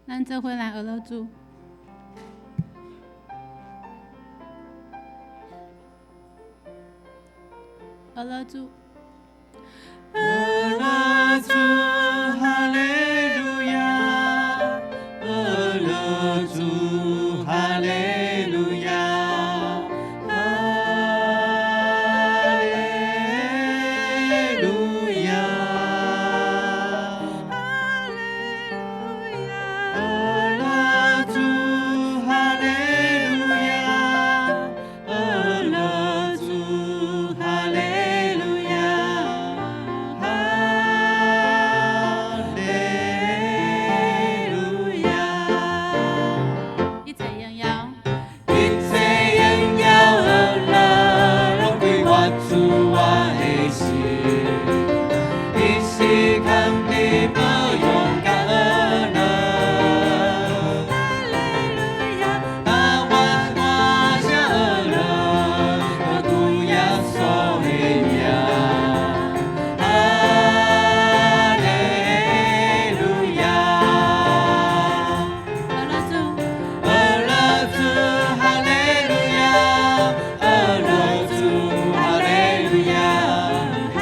咱做伙來學樂主，學樂主，學樂主，哈利路亞，學樂主，哈利路亞，哈利路亞，哈利路亞，學樂主，哈利路亞，學樂主，哈利路亞，哈利路亞。一切榮耀，一切榮耀和樂，攏歸我主我的神，伊是牽治保養佮呵樂。哈利路亞，大願大聲呵樂，高舉耶穌的名，哈利路亞。學樂主，學樂主，哈利路亞，學樂主，哈利路亞，哈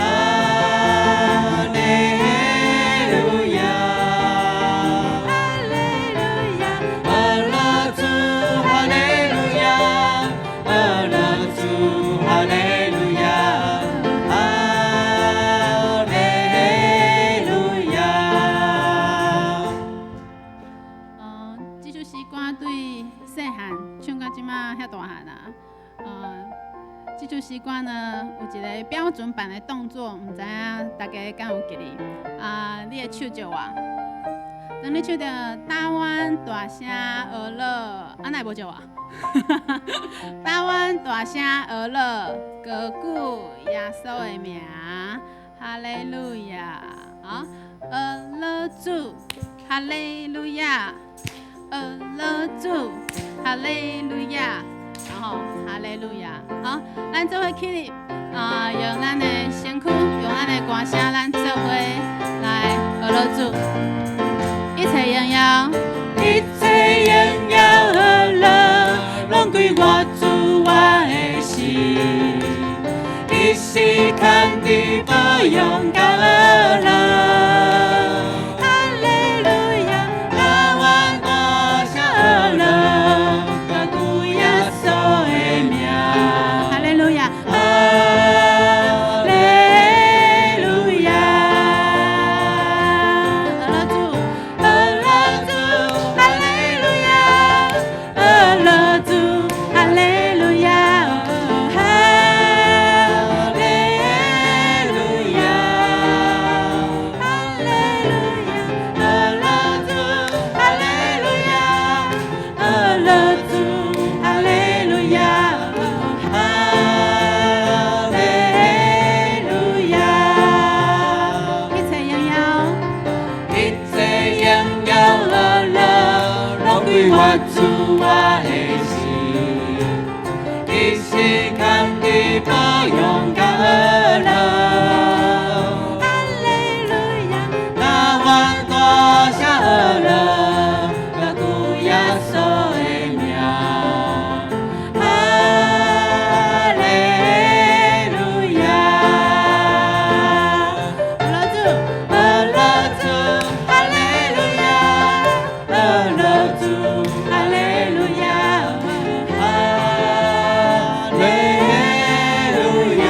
利路亞。哈利路亞，學樂主，哈利路亞，學樂主，哈利路亞，哈利路亞。這首詩歌對細漢唱到這馬遐大漢啊，這首詩歌呢有一個標準版的動作，毋知影大家敢有記得？啊，你的手借我，當你唱著台灣大聲呵樂，啊，哪會無借我？台灣大聲呵樂，高舉耶穌的名，哈利路亞，啊，呵樂主，哈利路亞。學樂主，哈利路亞，然後哈利路亞，好，咱做伙起立，啊，用咱的身軀，用咱的歌聲，咱做伙來學樂主，一切榮耀，一切榮耀和樂，攏歸我主我的神，伊是牽治保養佮呵樂。哈利路亞，大願大聲呵樂，高舉耶穌的名，哈利路亞，哈利路亞。學樂主，學樂主，哈利路亞，學樂主，哈利路亞，哈利路亞。哈利路亞，學樂主，哈利路亞，學樂主，哈利路亞，哈利路亞。一切榮耀，一切榮耀和樂，攏歸我主我的神，伊是牽治保養佮呵樂。哈利路亞，大願大聲呵樂，高舉耶穌的名，哈利路亞。學樂主，學樂主，哈利路亞，學樂主，哈利路亞，哈利路亞。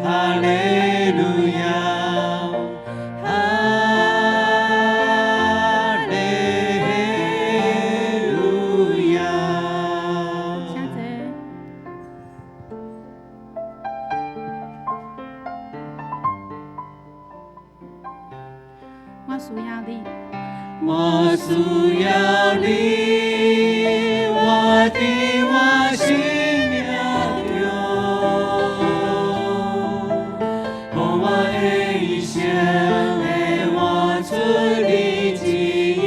哈利路亞，哈利路亞。請坐。我需要你，我需要你，活佇我生命中，予我的一生會活出你旨意，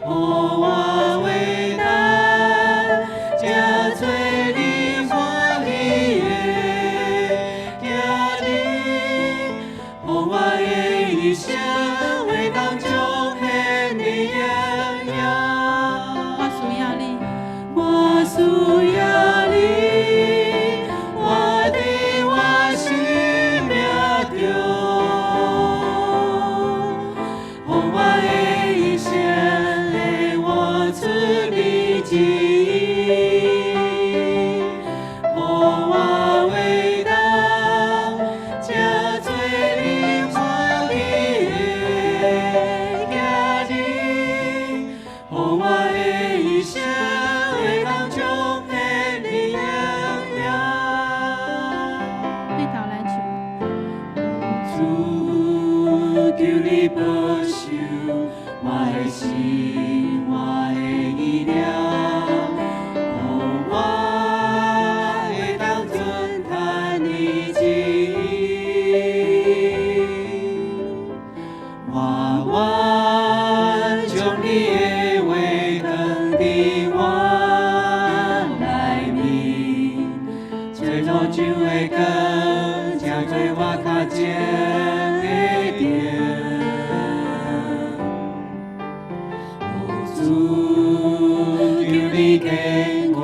予我會當成做你歡喜的囝兒，予我的一生會當彰顯你榮耀。我需要你，我需要你，活佇我生命中，予我的一生會活出你旨意，予我會當成做你歡喜的囝兒，予我的一生會當彰顯你榮耀。對頭來唱。主，求你保守我的心，我的意念，予我會當遵行你旨意。我願將你的話藏佇我內面，做路上的光，照做我跤前的燈。主，求你堅固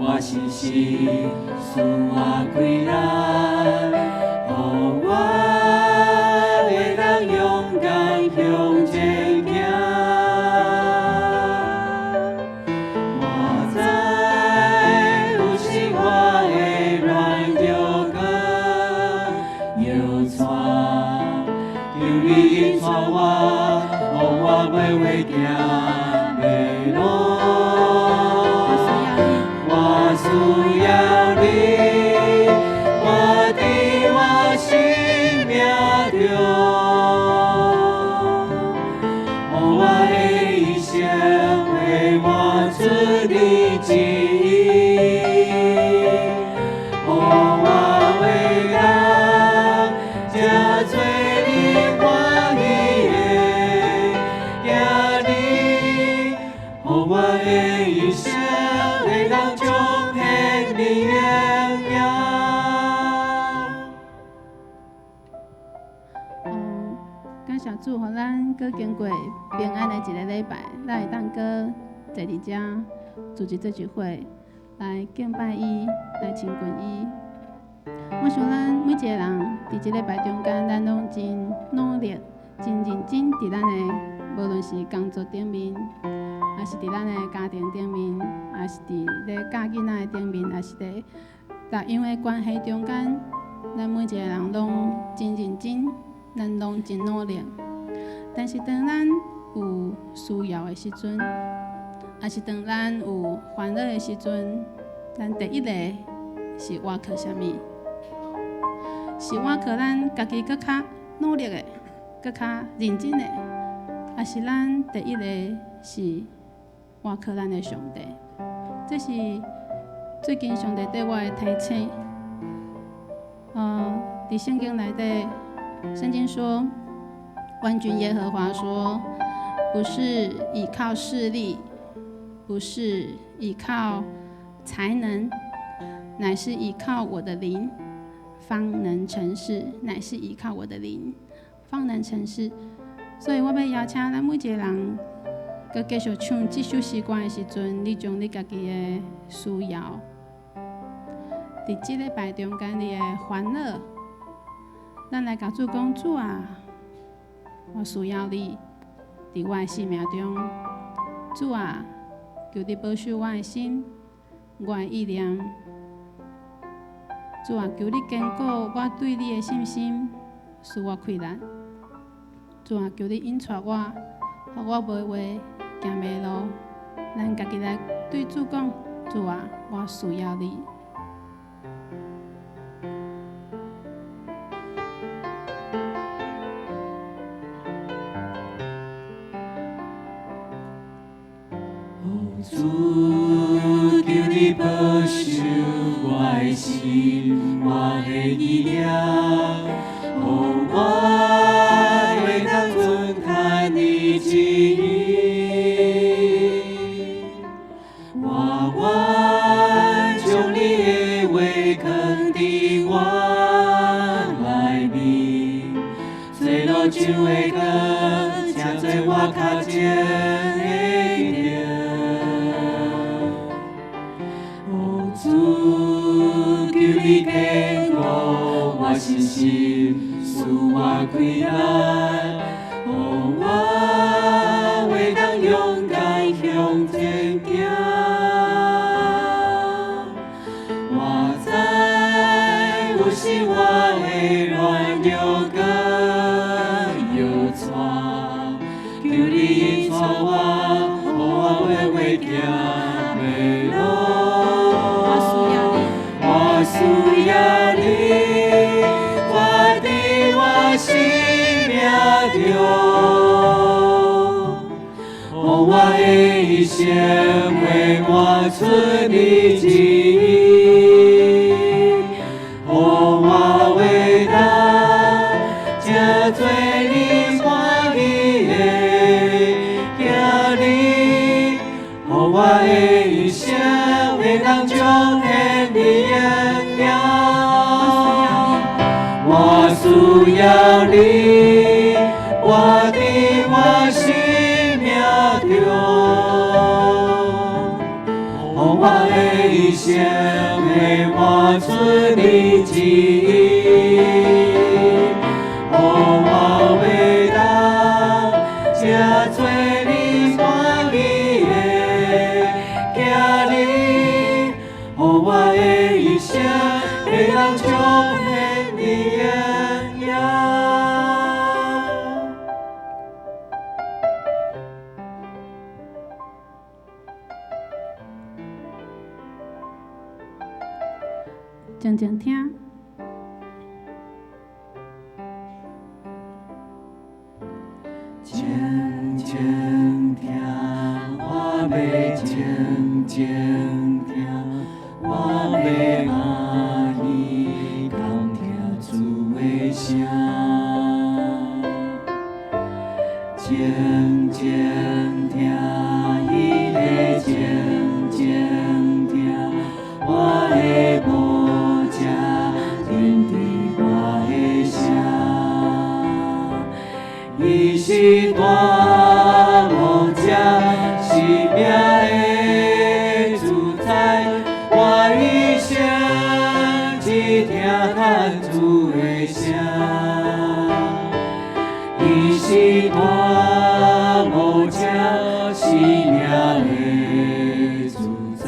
我信心，賜我氣力，予我會當勇敢向前行。我知有時我會軟弱閣搖掣，求你引帶我，予我袂會行迷路。我需要你，我需要你，活佇我生命中，予我的一生會活出你旨意，予我會當成做你歡喜的囝兒，予我的一生會當彰顯你榮耀。哦，感謝主，予咱閣經過平安的一个禮拜，咱會當閣坐佇遮組織做一伙來敬拜伊，來親近伊。我想咱每一個人佇這禮拜中間，咱攏真努力、真認真佇咱的，無論是工作頂面，抑是佇咱的家庭頂面，抑是佇咧教囡仔的頂面，抑是佇逐樣的關係中間，咱每一個人攏真認真，咱攏真努力。但是當咱有需要的時陣，抑是當咱有煩惱的時陣，咱第一個是倚靠啥物？是倚靠咱家己閣較努力的、閣較認真的，抑是咱第一個是倚靠咱的上帝？這是最近上帝對我的提醒。佇聖經內底，聖經說，萬軍耶和華說，不是倚靠勢力，不是倚靠才能，乃是倚靠我的靈，方能成事。乃是倚靠我的靈，方能成事。所以我欲邀請咱每一個人，閣繼續唱這首詩歌的時陣，你將你家己的需要，佇這禮拜中間你的煩惱，咱來共主講：主啊，我需要你佇我的生命中。主啊，求你保守我的心，我的意念。主啊，求你堅固我對你的信心，賜我氣力。主啊，求你引帶我，予我無話行迷路。咱家己來對主講：主啊，我需要你。主，求你保守我的心，我的意念，予我會當遵行你旨意。我願將你的話藏佇我內面，做路上的光，正做我跤前的燈。主，求你堅固我信心，賜我氣力，予我會當勇敢向前行。我知有時我會軟弱閣搖掣，求你引帶我，予我會會行迷路。我需要你，活佇我生命中，予我的一生會活出你旨意，予我會當成做你歡喜的囝兒，予我的一生會當彰顯你榮耀。我需要你，活佇我生命中，予我的一生會活出你旨意，予我會當成做你歡喜的囝兒，予我的一生會當彰顯你榮耀。靜靜聽。靜靜聽，我欲靜靜聽，我欲阿耳空聽主的聲。靜靜聽，伊咧靜靜聽，我的牧者聽著我的聲。伊是大牧者，生命的主宰，我一生只聽咱主的聲。伊是大牧者，生命的主宰，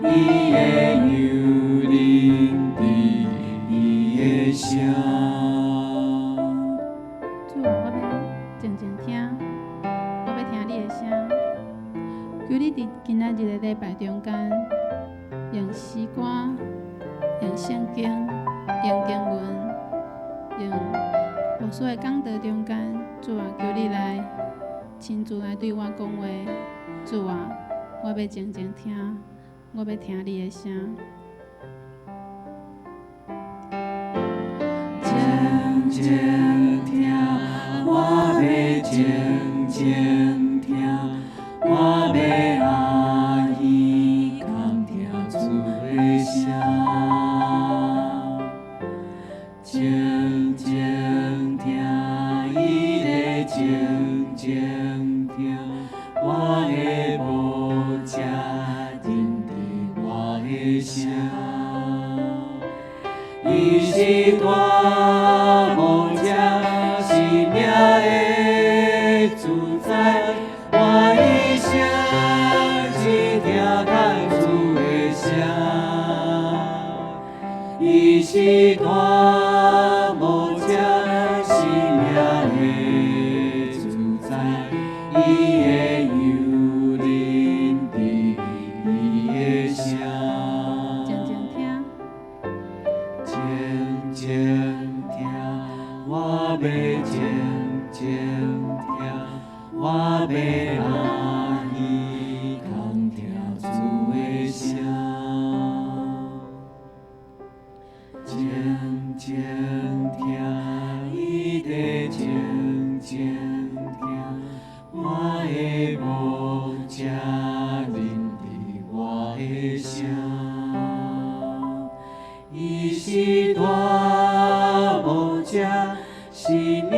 伊的羊认得伊的聲。主啊，我欲靜靜聽，我欲聽你的聲。求你佇今仔日的禮拜中間，用詩歌、用聖經、用經文、用牧師的講道中間，主啊，求你來親自來對我講話。主啊，我欲靜靜聽，我欲聽你的聲。靜靜聽，我欲靜靜聽，我欲阿耳空聽主的聲。靜靜聽，伊咧靜靜聽，我的牧者認得我的聲。伊是大牧者，生命的主宰，我一生只聽咱主的聲。伊是大牧者，生命的主宰，伊的羊认得伊的聲。靜靜聽，靜靜聽，我欲靜靜聽，我欲阿耳孔聽主的聲。靜靜聽，伊在靜靜聽，我的牧者認得我的聲。伊是大牧者，生命的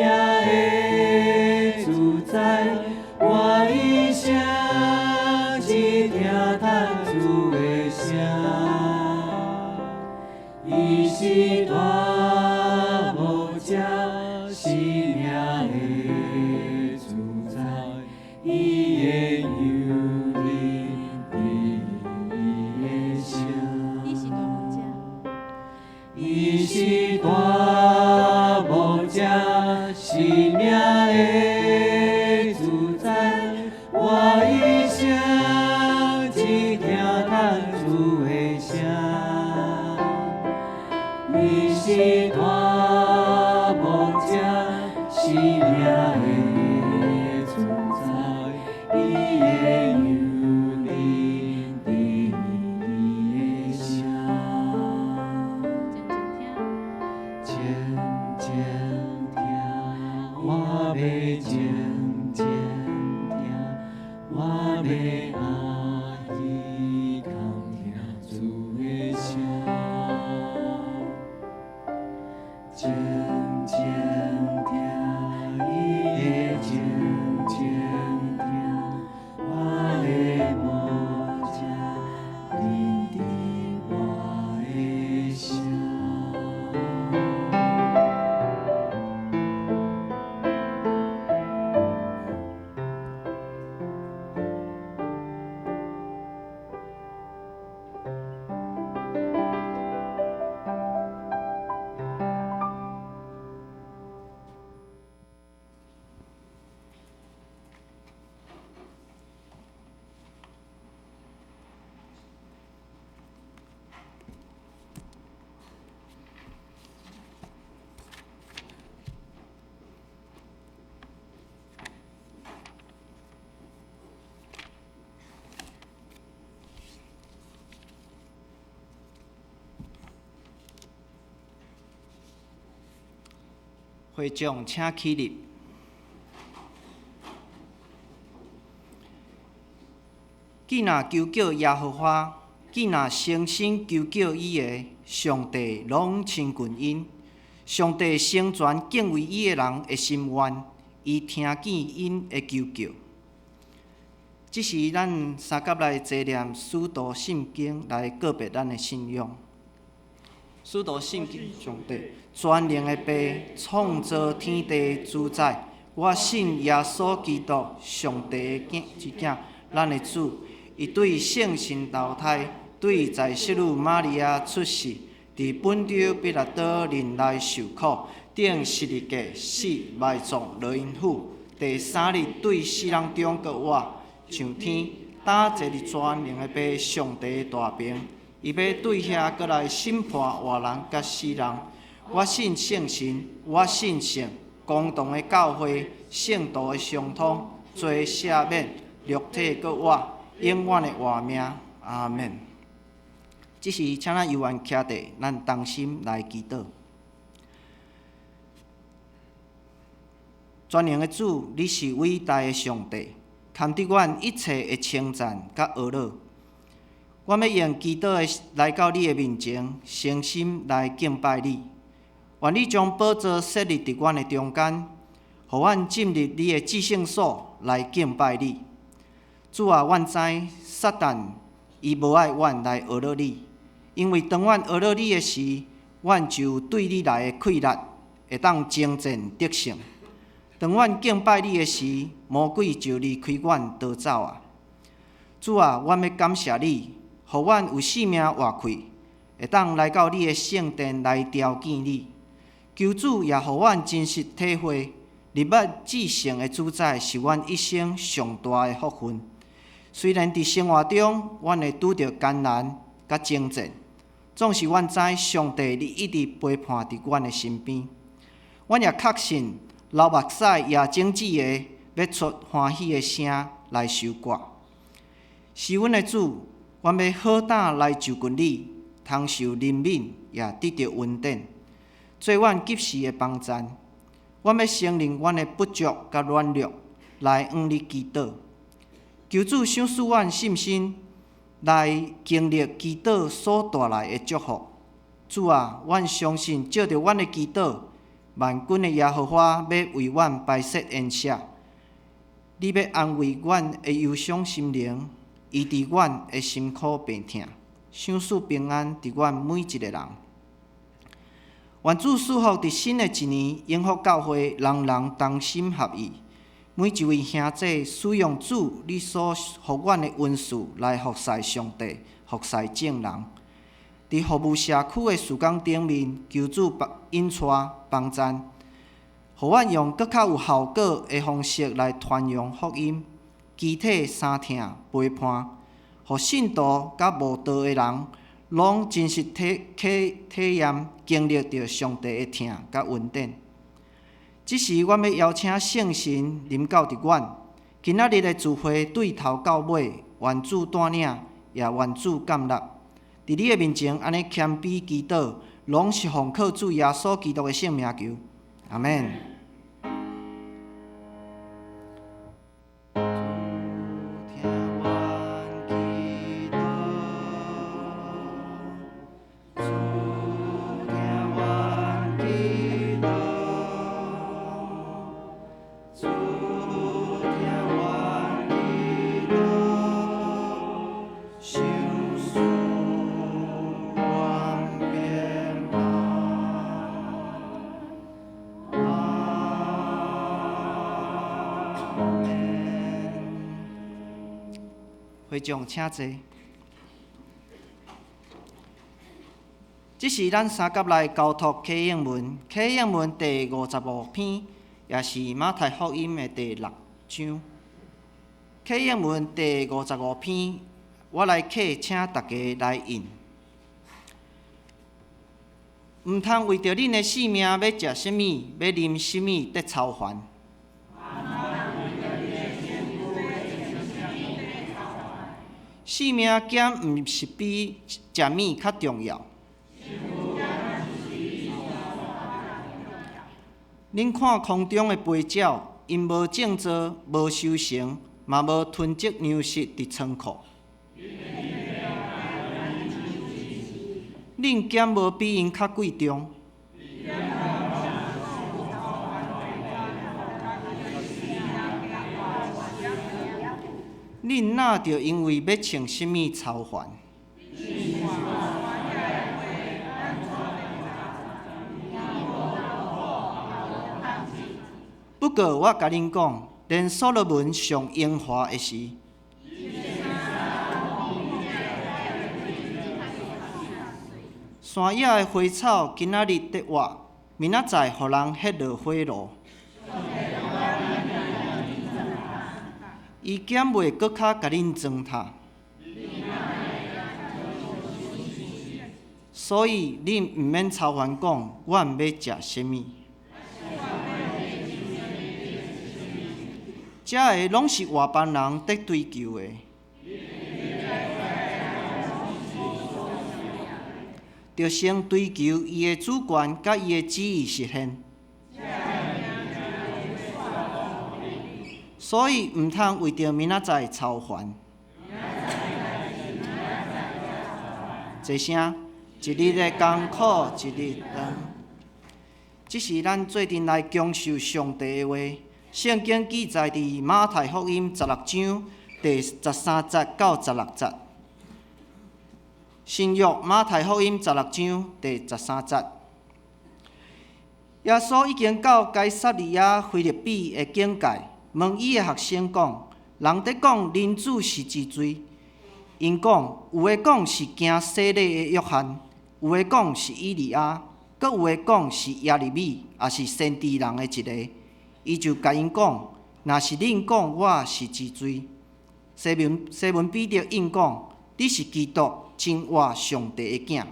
主宰，我一生只聽趁主的聲。伊是大牧者，生命的主宰，伊的羊認得伊的聲。伊是大牧者，伊是大牧者，生命的主宰，我一生只聽趁主的聲。伊是大牧者，生命的主宰，伊的羊認得伊的聲。靜靜聽，靜靜聽，我欲靜靜聽，我欲阿耳孔聽主的聲。靜靜聽，伊的靜靜聽，我的牧者認得我的聲。會眾請起立。既若求叫耶和華，既若誠心求叫伊的，上帝攏親近𪜶。上帝成全敬畏伊的人的心願，伊聽見𪜶的求叫。這時，咱相佮來齊念使徒信經來告別咱的信仰。使徒信經，上帝全能的父，創造天地主宰，我信耶穌基督，上帝的囝之囝，咱的主。伊對聖神投胎，對在聖女瑪利亞出世，佇本丟彼拉多忍耐受苦，釘十字架死埋葬落陰府，第三日對死人中復活，上天，搭坐佇全能的父上帝大爿。伊欲對遐閣來審判活人佮死人。我信聖神，我信聖公同的教會，聖徒的相通，罪赦免，肉體閣活，永遠的活命。阿們。這時，請咱猶原徛佇，咱同心來祈禱。全能的主，你是偉大的上帝，堪得阮一切的稱讚佮呵咾。阮欲用祈禱的來到你的面前，誠心來敬拜你。願你將寶座設立佇阮的中間，予阮進入你的至聖所來敬拜你。主啊，阮知撒旦伊無愛阮來呵咾你，因為當阮呵咾你的時，阮就有對你來的氣力，會當征戰得勝。當阮敬拜你的時，魔鬼就離開阮逃走啊！主啊，阮欲感謝你，予阮有性命活氣，會當來到你的聖殿來朝見你。求主也予阮真實體會，入捌至聖的主宰是阮一生上大的福分。雖然佇生活中，阮會拄著艱難佮爭戰，總是阮知上帝你一直陪伴佇阮的身邊。阮也確信流目屎也種子的欲出歡喜的聲來收割。是阮的主，阮欲好膽來就近你，通受憐憫，也得著恩典，做阮及時的幫贊。阮欲承認阮的不足佮軟弱，來向你祈禱。求主賞賜阮信心，來經歷祈禱所帶來的祝福。主啊，阮相信藉著阮的祈禱，萬軍的耶和華欲為阮排設筵席。你欲安慰阮的憂傷心靈，醫治阮的心苦病痛，賞賜平安佇阮每一個人。願主賜福佇新的一年，永福教會人人同心合意，每一位兄弟使用主你所予阮的恩賜來服侍上帝，服侍眾人。佇服務社區的事工頂面，求主引帶幫贊，予阮用閣較有效果的方式來傳揚福音，肢體相疼陪伴，予信徒佮無道的人，攏真實體體體驗經歷著上帝的疼佮恩典。這時，阮欲邀請聖神臨到佇阮，今仔日的聚會對頭到尾，願主帶領，也願主建立。佇你的面前，按呢謙卑祈禱，攏是奉靠主耶穌基督的聖名求，阿們。會眾請坐。這是咱三甲來交託啟應文，啟應文第55篇，也是馬太福音的第六章。啟應文第五十五篇，我來啟請大家來印。毋通為著恁的性命欲食啥物，欲啉啥物，得操煩。性命敢毋是比食物較重要？恁看空中的飛鳥，𪜶無種作，無收成，嘛無囤積糧食佇倉庫。恁敢無比𪜶較貴重？恁若著因為欲穿啥物操煩？不過我共恁講，連所羅門上榮華的時，山野的花草今仔日得活，明仔載予人彼落火爐。伊敢袂閣較共恁裝塔？所以恁毋免操煩講，阮欲食啥物。這个攏是外邦人佇追求的。著先追求伊的主權佮伊的旨意實現。所以毋通為著明仔載操煩。坐聲，一日的艱苦一日當。這是咱做陣來享受上帝的話。聖經記載佇馬太福音十六章第十三節到十六節。新約馬太福音十六章第十三節。耶穌已經到該撒利亞腓立比的境界，問伊的學生講：人佇講人子是誰？𪜶講，有的講是行洗禮的約翰，有的講是以利亞，閣有的講是耶利米，抑是先知人的一个。伊就共𪜶講：若是恁講我是真罪，西門彼得應講：你是基督，真活上帝的囝。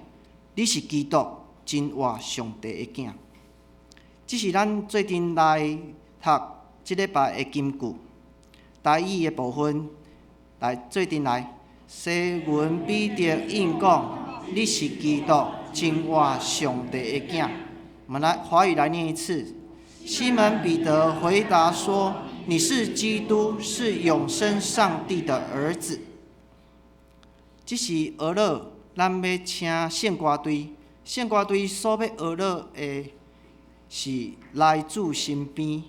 你是基督，真活上帝的囝。這是咱做陣來讀這禮拜的金句，台語的部分來做陣來。西門彼得應講：你是基督，真活上帝的囝。我們來華語來念一次。西門彼得回答說：你是基督，是永生上帝的兒子。這是學樂，咱欲請聖歌隊，聖歌隊所欲學樂的是來主身邊。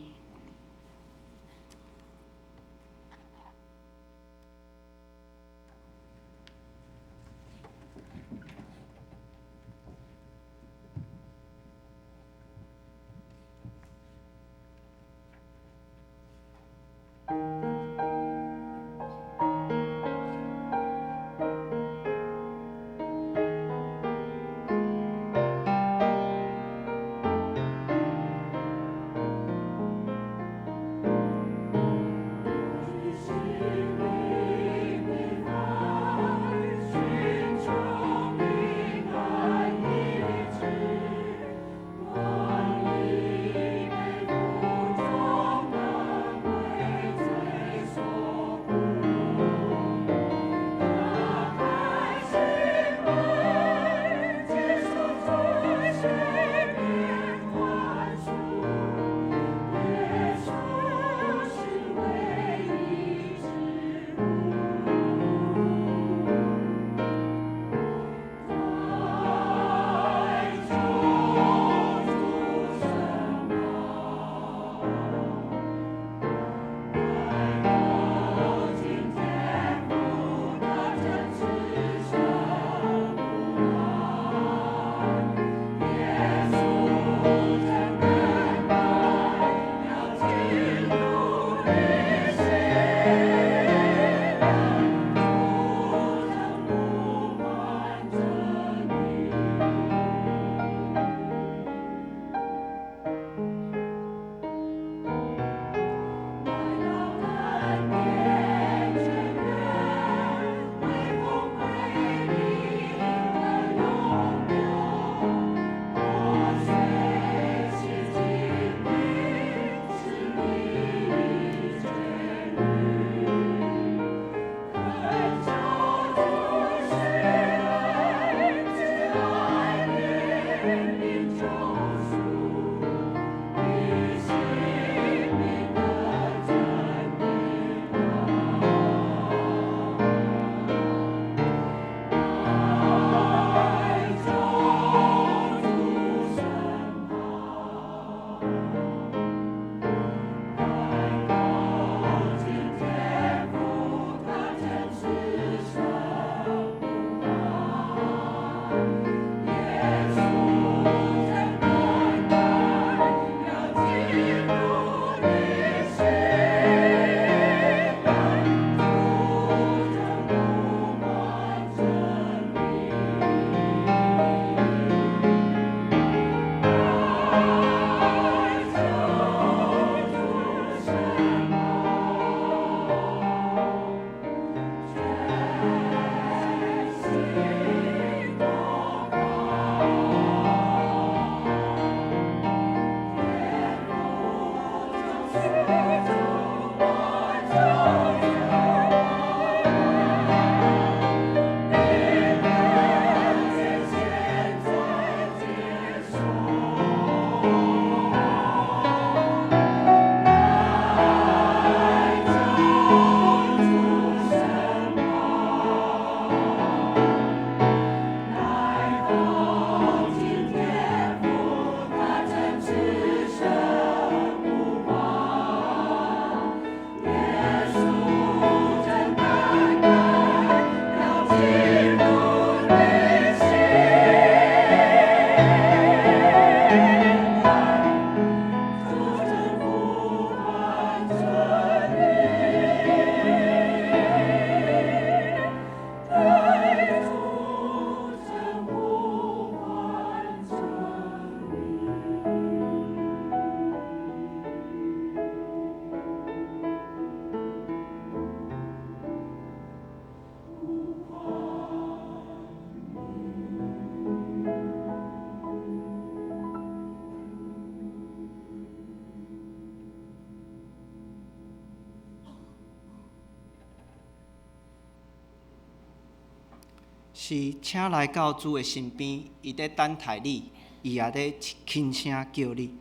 是，請來到主的身邊，伊咧等待你，伊也咧輕聲叫你。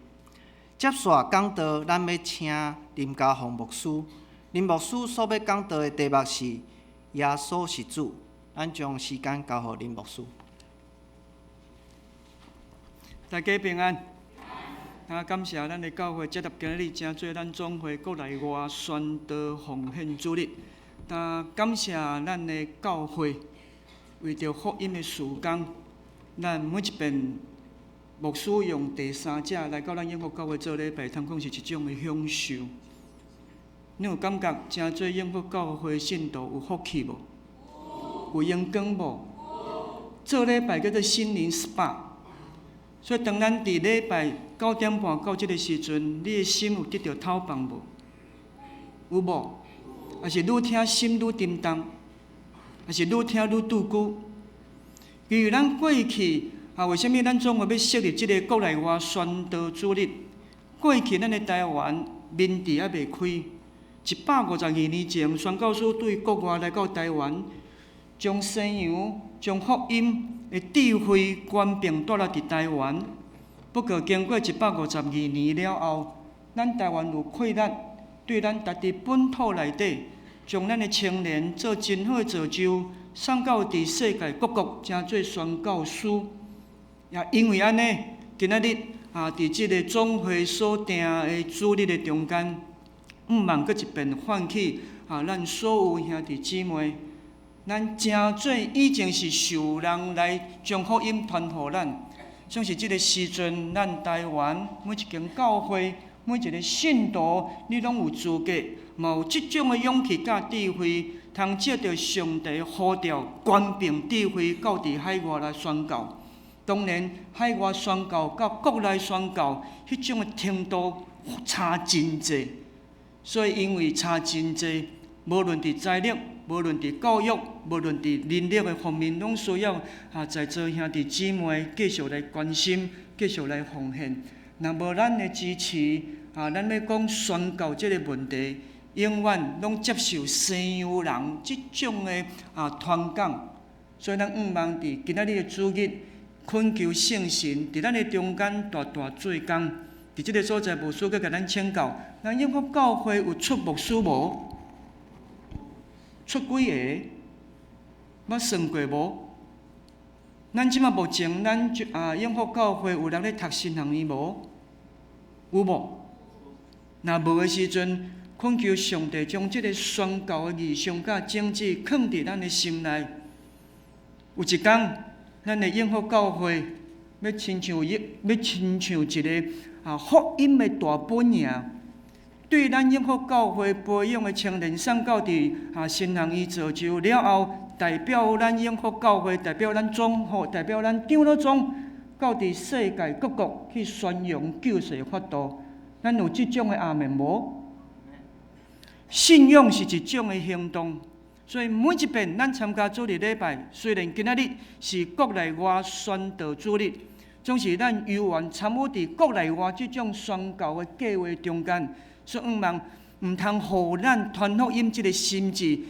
接紲講道，咱欲請林家宏牧師。林牧師所欲講道的題目是耶穌是主。咱將時間交予林牧師。大家平安。啊，感謝咱的教會接納今日成做咱總會國內外宣道奉獻主日。啊，感謝咱的教會為著福音的事工，咱每一遍牧師用第三者來到咱永福教會做禮拜，通講是一種的享受。你有感覺成做永福教會信徒有福氣無？有榮光無？做禮拜叫做心靈 SPA。所以當咱佇禮拜9點半到這个時陣，你的心有得著透放無？有無？抑是愈聽心愈沉重，抑是愈聽愈拄久？其實咱過去啊，為啥物咱總會欲設立這个國內外宣道主日？過去咱的台灣民治猶未開，152年前，宣教師對國外來到台灣，將西洋、將福音的智慧權柄帶來佇台灣。不過經過152年了後，咱台灣有氣力對咱家己本土內底，將咱的青年做真好的造就，送到佇世界各國，成做宣教師。也因為按呢，今仔日啊，佇這个總會所定的主日的中間，向望閣一遍喚起啊，咱所有兄弟姊妹，咱成做以前是受人來將福音傳予咱，總是這个時陣，咱台灣每一間教會，每一个信徒，你攏有資格，嘛有這種的勇氣佮智慧，通藉著上帝呼召權柄智慧，到佇海外來宣教。當然，海外宣教佮國內宣教，彼種的程度差真濟。所以因為差真濟，無論佇財力，無論佇教育，無論佇人力的方面，攏需要啊在座兄弟姊妹繼續來關心，繼續來奉獻。若無咱的支持，啊，咱欲講宣教這个問題，永遠攏接受西洋人這種的啊傳講。所以咱向望佇今仔日的主日，懇求聖神佇咱的中間大大做工。佇這个所在，牧師閣共咱請教，咱永福教會有出牧師無？出幾个？捌算過無？咱這馬目前，咱啊永福教會有人咧讀神學院無？有無？若無的時陣，懇求上帝將這个宣教的異象佮種子囥佇咱的心內。有一工，咱的永福教會欲親像一，欲親像一个啊福音的大本營，對咱永福教會培養的青年送到佇啊神學院造就了後，代表咱永福教會，代表咱總會，代表咱長老宗，到佇世界各國去宣揚救世法道。咱有這種的阿們無？信仰是一種的行動，所以每一遍咱參加主日禮拜，雖然今仔日是國內外宣道主日，總是咱猶原參與佇國內外這種宣教的計劃中間，所以向望毋通予咱傳福音這个心志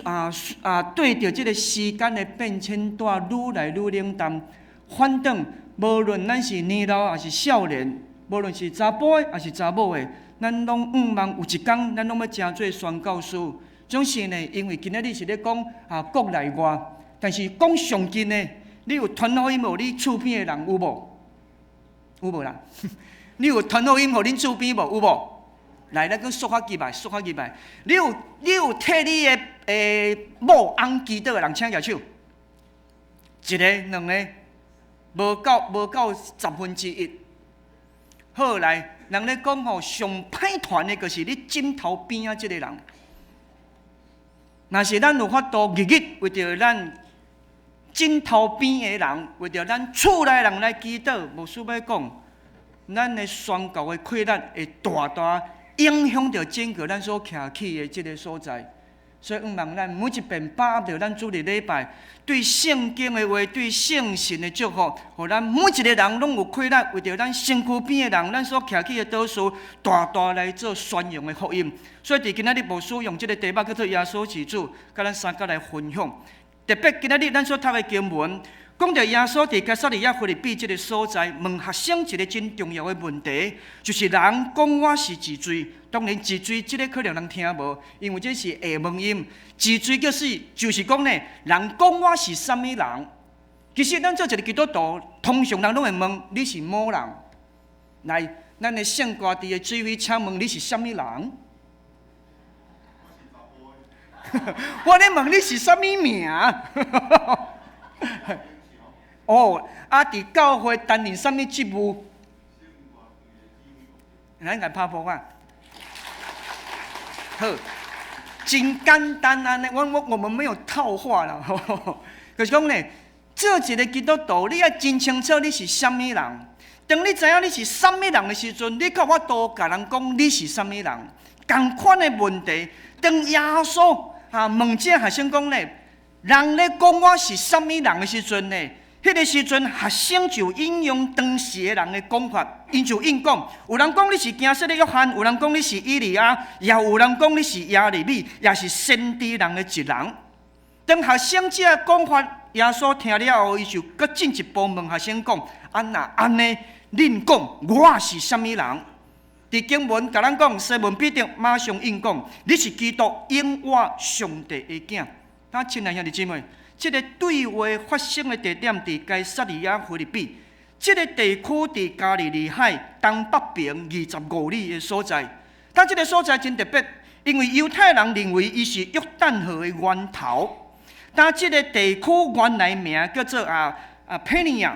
啊啊對著這个時間的變遷帶愈來愈冷淡。反轉，無論咱是年老抑是少年，無論是查埔的抑是查某的，咱攏向望有一工，咱攏欲成做宣教師。總是呢，因為今仔日是咧講啊國內外，但是講上近的，你有傳福音予你厝邊的人有無？有無啦？你有傳福音予恁厝邊無？有無？來，咱閣縮較入來，縮較入來。你有替你的某翁祈禱的人，請舉手。一个、兩个，無夠1/10。好來，人咧講吼，上歹傳的，就是你枕頭邊仔這个人。若是咱有法度日日為著咱枕頭邊的人，為著咱厝內人來祈禱，牧師欲講，咱的宣教的氣力會大大影響著整個咱所徛起的這个所在。所以，向望咱每一遍把握著咱主日禮拜，對聖經的話，對聖神的祝福，予咱每一个人攏有氣力，為著咱身軀邊的人，咱所徛起的導師，大大來做宣揚的福音。所以，佇今仔日牧師用這个題目叫做耶穌是主，佮咱三角來分享。特別今仔日咱所讀的經文，講著耶穌佇該撒利亞腓立比這个所在，問學生一个真重要的問題，就是人講我是一罪。當然，一罪這个可能人聽無，因為這是下問音。一罪就是講呢，人講我是啥物人？其實咱做一个基督徒，通常人攏會問你是某人。來，咱的聖歌隊的指揮，請問你是啥物人？我咧問你是啥物名？哦，啊！佇教會擔任啥物職務？咱共拍噗仔。好，真簡單按呢，我們沒有套話啦。就是講呢，做一个基督徒，你愛真清楚你是啥物人。當你知影你是啥物人的時陣，你較有法度共人講你是啥物人。仝款的問題，當耶穌啊問這學生講呢，人咧講我是啥物人的時陣呢？彼个時陣，學生就引用當時的人的講法，𪜶就應講：有人講你是驚洗的約翰，有人講你是以利亞，也有人講你是耶利米，也是先知人的一人。當學生這个講法，耶穌聽了後，伊就閣進一步問學生講：啊若按呢，恁講我是啥物人？佇經文共咱講，西門彼得馬上應講：你是基督，永活上帝的囝。啊，親愛兄弟姊妹，這个對話發生的地點佇該撒利亞腓立比，這个地區佇加利利海東北邊25里的所在。但這个所在真特別，因為猶太人認為伊是約旦河的源頭。但這个地區原來名叫做佩尼亞，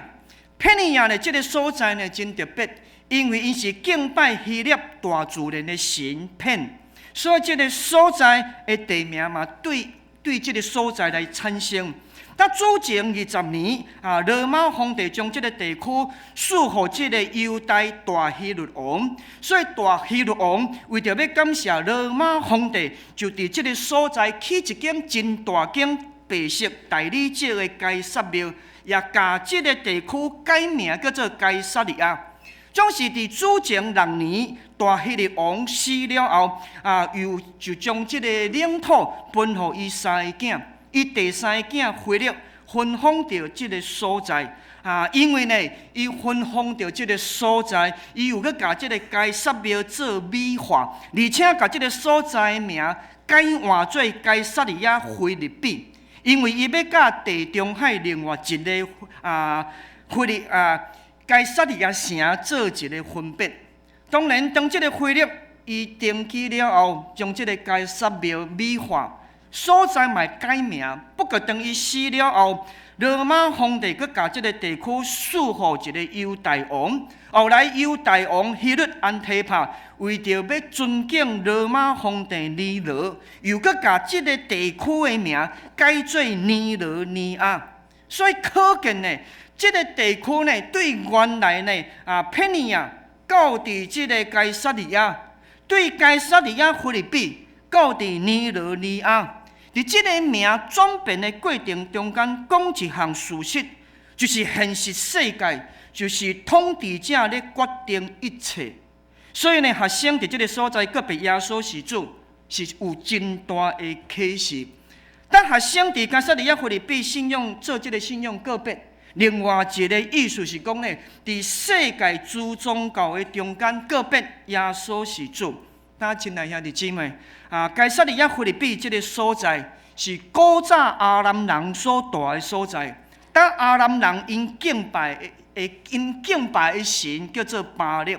佩尼亞呢，這个所在呢真特別，因為𪜶是敬拜希臘大自然的神潘，所以這个所在的地名嘛對這个所在來產生。但主前20年啊，羅馬皇帝將這个地區賜予這个猶大大希律王，所以大希律王為著欲感謝羅馬皇帝，就佇這个所在起一間真大間白色大理石的該撒廟，也共這个地區改名叫做該撒利亞。總是佇主前6年，大希律王死了後，啊，又就將這个領土分予伊三个囝，伊第三个囝腓力分封著這个所在。啊，因為呢，伊分封著這个所在，伊又閣共這个該撒廟做美化，而且共這个所在名改換做該撒利亞腓立比，因為伊欲佮地中海另外一个啊腓力啊。該撒利亞城做一个分別。當然，當這个腓力伊登基了後，將這个該撒廟美化，所在嘛改名。不過，當伊死了後，羅馬皇帝閣共這个地區賜予一个猶大王。後來，猶大王希律安提帕為著欲尊敬羅馬皇帝尼羅，又閣共這个地區的名改做尼羅尼亞。所以可見呢，這个地區呢，對原來呢啊佩尼亞到佇這个該撒利亞，對該撒利亞腓立比到佇尼羅尼亞，佇這个名轉變的過程中間，講一項事實，就是現實世界就是統治者咧決定一切。所以呢，學生佇這个所在告別耶穌是主，是有真大的啟示。當學生佇該撒利亞腓立比信仰做這个信仰告別。另外一个意思是講呢，佇世界諸宗教的中間告別耶穌是主。但親愛兄弟姊妹，啊，該撒利亞腓立比這个所在是古早亞蘭人所蹛的所在。當亞蘭人𪜶敬拜的神叫做巴力，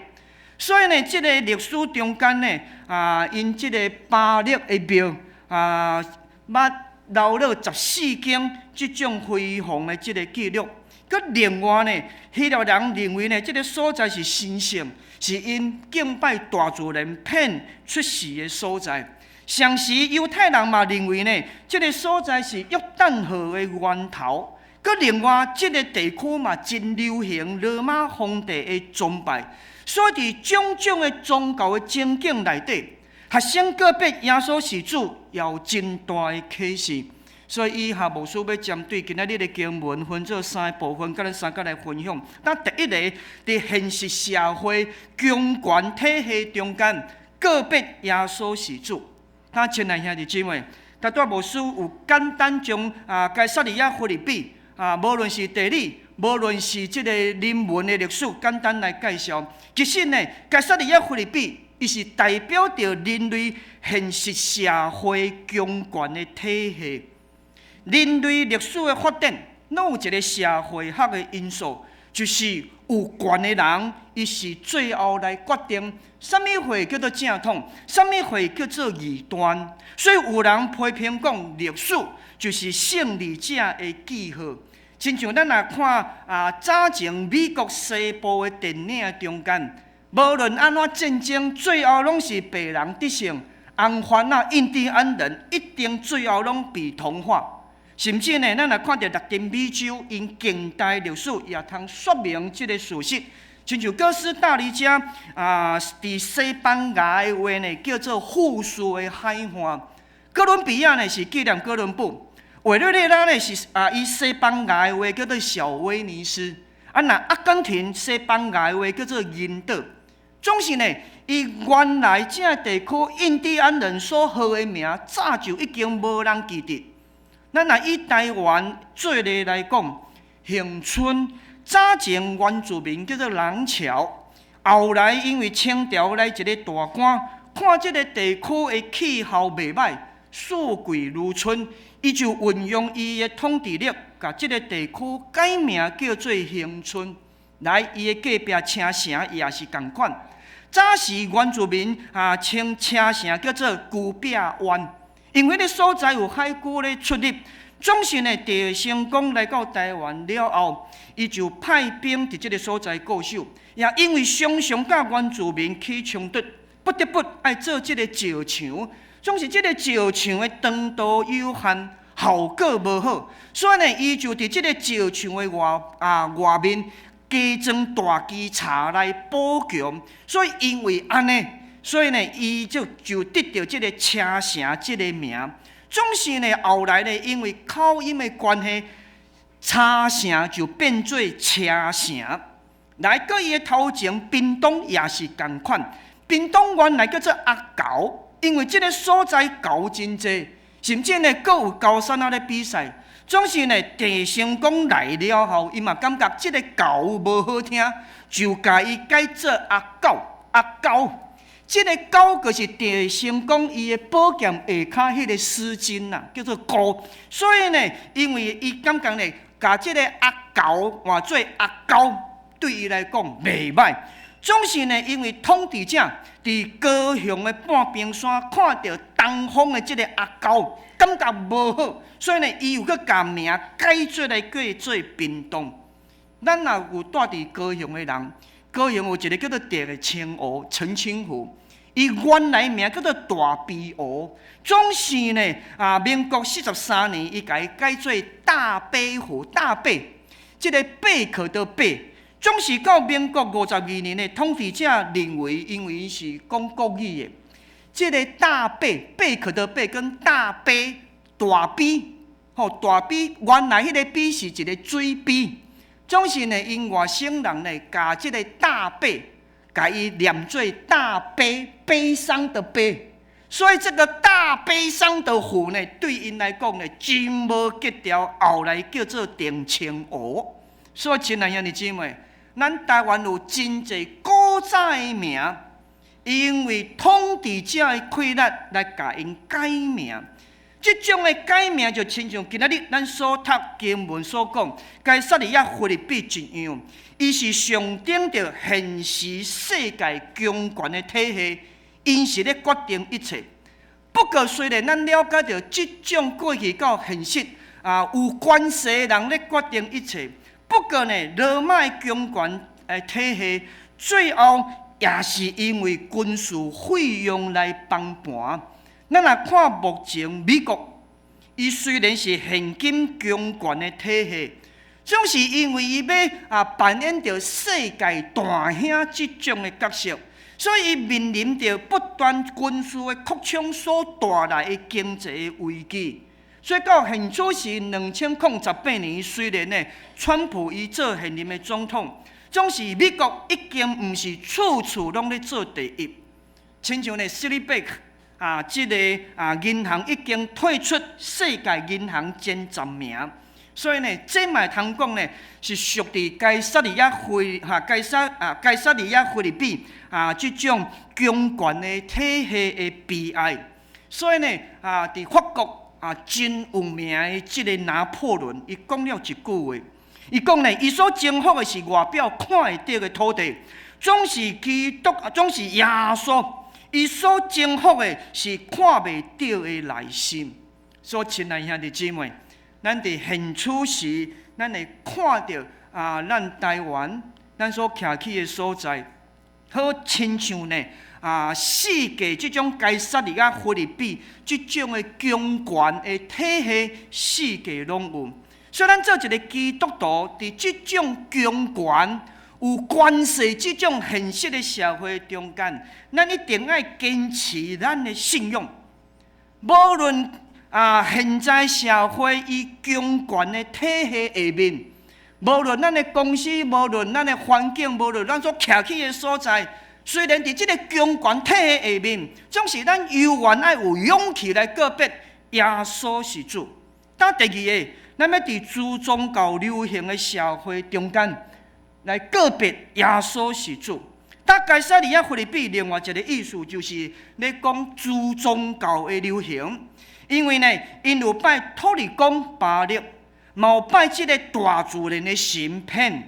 所以呢，這个歷史中間呢，啊，𪜶這个巴力的廟啊，捌留落14間這種輝煌的這个記錄。閣另外呢，希臘人認為呢，這个所在是神聖，是𪜶敬拜大自然潘出世的所在。同時，猶太人嘛認為呢，這个所在是約旦河的源頭。閣另外，這个地區嘛真流行羅馬皇帝的崇拜，所以佇種種的宗教的情景內底，學生告別耶穌是主，也有真大的啟示。所以，以下牧師欲針對今仔日的經文，分做三个部分，佮咱三個來分享。但第一個，佇現實社會強權體系中間，告別耶穌是主。但親愛兄弟姊妹，頭拄仔牧師有簡單將該撒利亞腓立比啊，無論是地理，無論是這個人文的歷史，簡單來介紹。其實呢，該撒利亞腓立比，伊是代表著人類現實社會強權的體系。人類歷史的發展，攏有一個社會學的因素，就是有權的人，伊是最後來決定啥物貨叫做正統，啥物貨叫做異端。所以有人批評講，歷史就是勝利者的記號。親像咱若看早前美國西部的電影中間，無論按怎戰爭，最後攏是白人得勝，紅番仔印第安人一定最後攏被同化。甚至呢，咱若看著拉丁美洲，𪜶近代歷史也通說明這個事實。親像哥斯達黎加佇西班牙的話呢，叫做富庶的海岸；哥倫比亞呢是紀念哥倫布；委內瑞拉呢是以西班牙的話叫做小威尼斯；若阿根廷西班牙的話叫做銀島。總是呢，伊原來這個地區印第安人所號的名，早就已經無人記得。咱若以台灣做例來講，恆春早前原住民叫做廊橋，後來因為清朝來一个大官，看這个地區的氣候袂䆀，四季如春，伊就運用伊的統治力，共這个地區改名叫做恆春。來，伊的隔壁車城也是仝款。早時原住民稱車城叫做龜壁灣。因為彼个所在有海龜咧出入，總是呢，鄭成功來到台灣了後，伊就派兵佇這个所在固守。也因為常常佮原住民起衝突，不得不愛做這个石牆。總是這个石牆的長度有限，效果無好，所以呢，伊就佇這个石牆的外面加裝大機柴來補強。所以因為按呢，所以呢，伊就得著這个車城這个名。總是呢，後來呢，因為口音的關係，車城就變做車城。來，閣伊的頭前屏東也是仝款。屏東原來叫做阿猴，因為這个所在猴真濟，甚至呢，閣有高山仔咧比賽。總是呢，鄭成功來了後，伊嘛感覺這个猴無好聽，就共伊改做阿狗，阿狗。這个狗就是鄭成功伊的寶劍下跤彼个絲巾啦，叫做箍。所以呢，因為伊感覺呢，共這个阿猴換做阿狗，對伊來講袂䆀。總是呢，因為統治者佇高雄的半屏山看著東方的這个阿狗，感覺無好，所以呢，伊又閣共名改做來叫做屏東。咱若有蹛佇高雄的人，高雄有一个叫做澄清湖，澄清湖，伊原來名叫做大悲湖，總是呢民國43年，伊共伊改做大悲湖，大悲，這个貝殼的貝，總是到民國52年的統治者認為，因為伊是講國語的，這个大貝，貝殼的貝跟大悲大悲，吼大悲，原來彼个悲是一个水悲。總是呢，𪜶外省人呢，共這个大悲，共伊念做大悲，悲傷的悲。所以這个大悲傷的湖呢，對𪜶來講呢，真無格調。後來叫做澄清湖。所以，親愛兄弟姊妹，咱台灣有真濟古早的名，因為統治者的氣力來共𪜶改名。這種的改名就親像今仔日咱所讀經文所講，該撒利亞腓立比一樣，伊是象徵著現實世界強權的體系，𪜶是咧決定一切。不過，雖然咱了解著這種過去到現實有權勢的人咧決定一切，不過呢，羅馬的強權的體系最後也是因為軍事費用來崩盤。咱若看目前美國，伊雖然是現今強權的體系，總是因為伊欲扮演著世界大兄這種的角色，所以伊面臨著不斷軍事的擴張所帶來的經濟危機。所以到現此時2018年，雖然呢，川普伊做現任的總統，總是美國已經毋是處處攏咧做第一。親像呢，斯里貝克。啊，這个銀行已經退出世界銀行前十名，所以呢，這嘛會通講呢，是屬佇該撒利亞腓哈該撒啊該撒利亞腓立比啊這種強權的體系的悲哀。所以呢，佇法國真有名的這个拿破崙，伊講了一句話，伊講呢，伊所征服的是外表看會著的土地，總是基督，總是耶穌。伊所征服的是看袂著的內心。所以，親愛兄弟姊妹，咱佇現處時，咱會看著咱台灣，咱所徛起的所在，好親像呢世界這種該撒利亞腓立比這種的強權的體系，世界攏有。所以，咱做一个基督徒，佇這種強權有權勢這種現實的社會中間，咱一定愛堅持咱的信仰。無論現在社會伊強權的體系下面，無論咱的公司，無論咱的環境，無論咱所徛起的所在，雖然佇這个強權體系下面，總是咱猶原愛有勇氣來告別耶穌是主。但第二个，咱欲佇諸宗教流行的社會中間來告別耶穌是主。但該撒利亞腓立比另外一个意思就是咧講諸宗教的流行，因為呢，𪜶有拜土地公巴力，嘛有拜這个大自然的神騙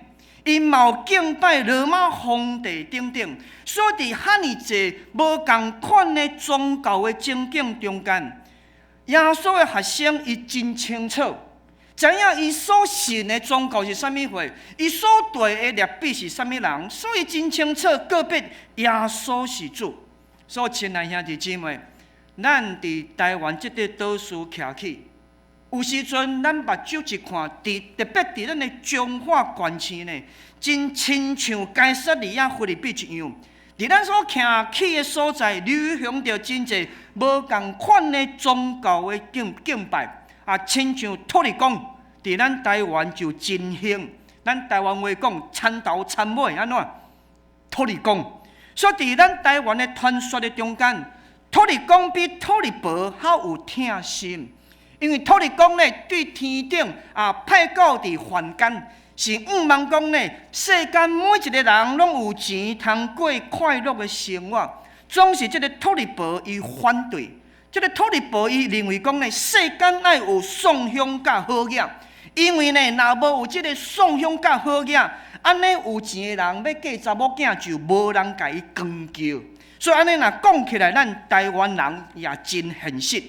，𪜶嘛有敬拜羅馬皇帝等等，所以佇遐爾濟無仝款的宗教的情景中間，耶穌的學生伊真清楚，知影伊所信的宗教是啥物貨，伊所綴的拉比是啥物人，所以真清楚告別耶穌是主。所以，親愛兄弟姊妹，咱佇台灣這塊島嶼徛起，有時陣咱目睭一看，佇特別佇咱的彰化縣市呢，真親像該撒利亞腓立比一樣，佇咱所徛起的所在，流行著真濟無仝款的宗教的敬拜。親像土地公，佇咱台灣就真興。咱台灣話講，田頭田尾按怎？土地公。所以佇咱台灣的傳說的中間，土地公比土地婆較有疼心，因為土地公呢對天頂派到佇凡間，是向望講呢，世間每一个人攏有錢通過快樂的生活，總是這个土地婆伊反對。這个土地婆伊認為講呢，世間愛有送香佮好額，因為呢，若無有這个送香佮好額，按呢有錢的人欲嫁查某囝就無人共伊扛轎。所以按呢若講起來，咱台灣人也真現實。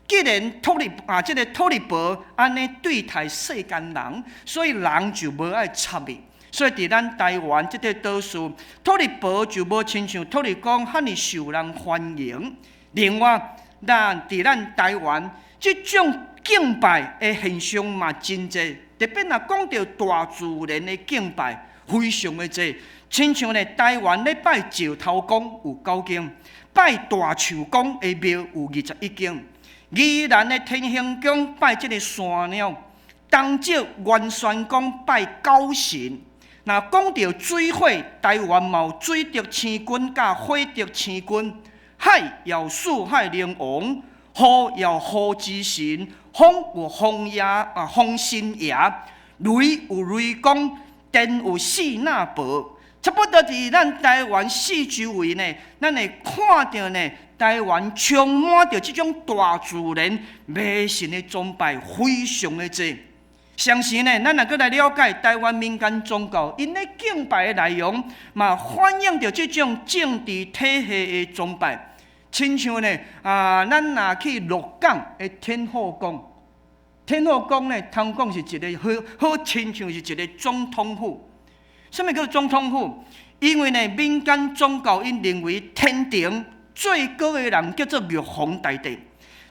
既然土地這个土地婆按呢對待世間人，所以人就無愛插伊。所以佇咱台灣這塊島嶼，土地婆就無親像土地公遐爾受人歡迎。另外，咱佇咱台灣，這種敬拜的現象嘛真濟，特別若講著大自然的敬拜，非常的濟。親像呢，台灣咧拜石頭公有九間，拜大樹公的廟有21間。宜蘭的天興宮拜這个山鳥，東石元山宮拜狗神。若講著水火，台灣嘛有水德星君佮火德星君。海有四海龍王，雨有雨之神，風有風爺風神爺，雷有雷公，電有四若婆。差不多佇咱台灣四周圍呢，咱會看著呢，台灣充滿著這種大自然迷信的崇拜，非常的濟。相信呢，咱若閣來了解台灣民間宗教，𪜶咧敬拜的內容，嘛反映著這種政治體系的崇拜。親像呢，咱若去鹿港的天后宮，天后宮呢，通講是一個好好親像是一个總統府。啥物叫做總統府？因為呢，民間宗教𪜶認為天庭最高的人叫做玉皇大帝。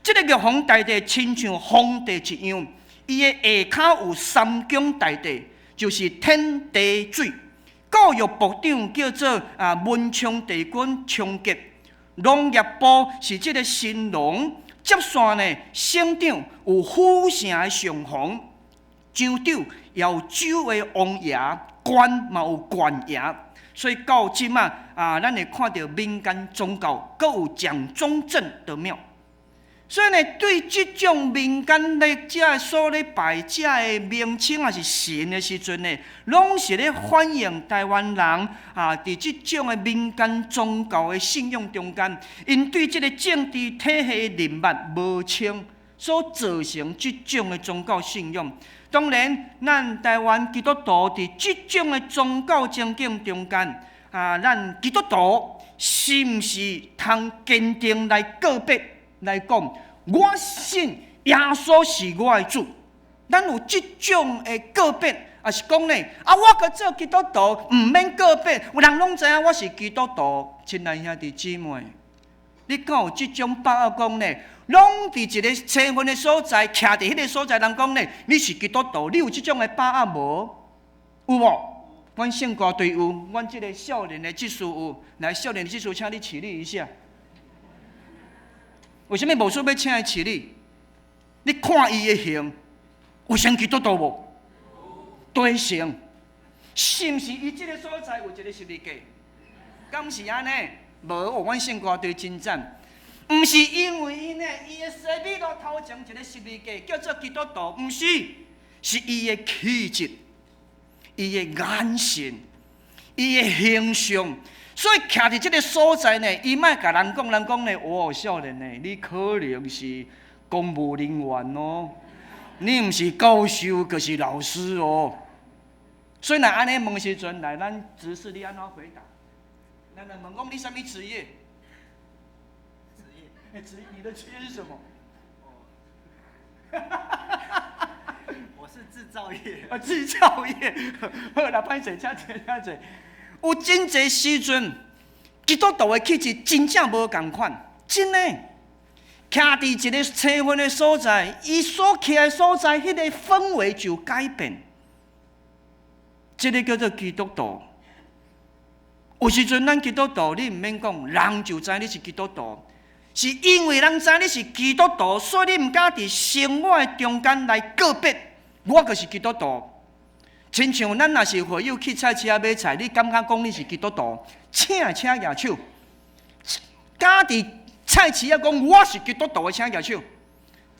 這个玉皇大帝親像皇帝一樣。伊的下跤有三江大帝，就是天地水。教育部長叫做文昌帝君昌吉，農業部是這个神農，接線呢省長有府城的上皇，州長也有州的王爺，縣嘛有縣爺。所以到這馬啊，咱會看著民間宗教，閣有蔣中正的廟。所以呢，對這種民間咧這所咧拜這个名稱抑是神的時陣呢，攏是咧反映台灣人啊，佇這種的民間宗教的信仰中間，𪜶對這个政治體系的認捌無清，所造成這種的宗教信仰。當然，咱台灣基督徒佇這種的宗教情景中間，啊，咱基督徒是毋是通堅定來告別來講，我信耶穌是我的主？咱有這種的告別，抑是講呢？啊，我閣做基督徒，毋免告別，有人攏知影我是基督徒。親愛兄弟姊妹，你敢有這種把握講呢？攏佇一个齊份的所在，徛佇彼个所在，人講呢，你是基督徒，你有這種的把握無？有無？阮聖歌隊有，阮這个少年的執事有。來，少年的執事，請你起立一下。為啥物牧師欲請伊起立？你看伊的形，有像基督徒無？對成，是毋是？伊這个所在有一个十字架？敢是按呢？無，哦，阮聖歌隊真讚。毋是因為伊呢，伊的西米露頭前一个十字架叫做基督徒，毋是，是伊的氣質、伊的眼神、伊的形象。所以徛佇這个所在呢，伊莫共人講，人講呢，哦，少年呢，你可能是公務人員哦，你毋是教授，就是老師哦。所以若按呢問時陣，來，咱執事你按怎回答？咱來問講你啥物職業？職業，你的職業是什麼？我是製造業。啊，製造業。好啦，歹勢，請坐，請坐。有真濟時陣，基督徒的氣質真正無仝款，真的。徛佇一个齊份的所在，伊所徛的所在，彼個氛圍就改變。這个叫做基督徒。有時陣咱基督徒，你毋免講，人就知你是基督徒。是因為人知你是基督徒，所以你毋敢佇生活的中間來告別，我就是基督徒。親像咱若是會友去菜市仔買菜，你敢敢講你是基督徒？請請舉手，敢佇菜市仔講我是基督徒的，請舉手。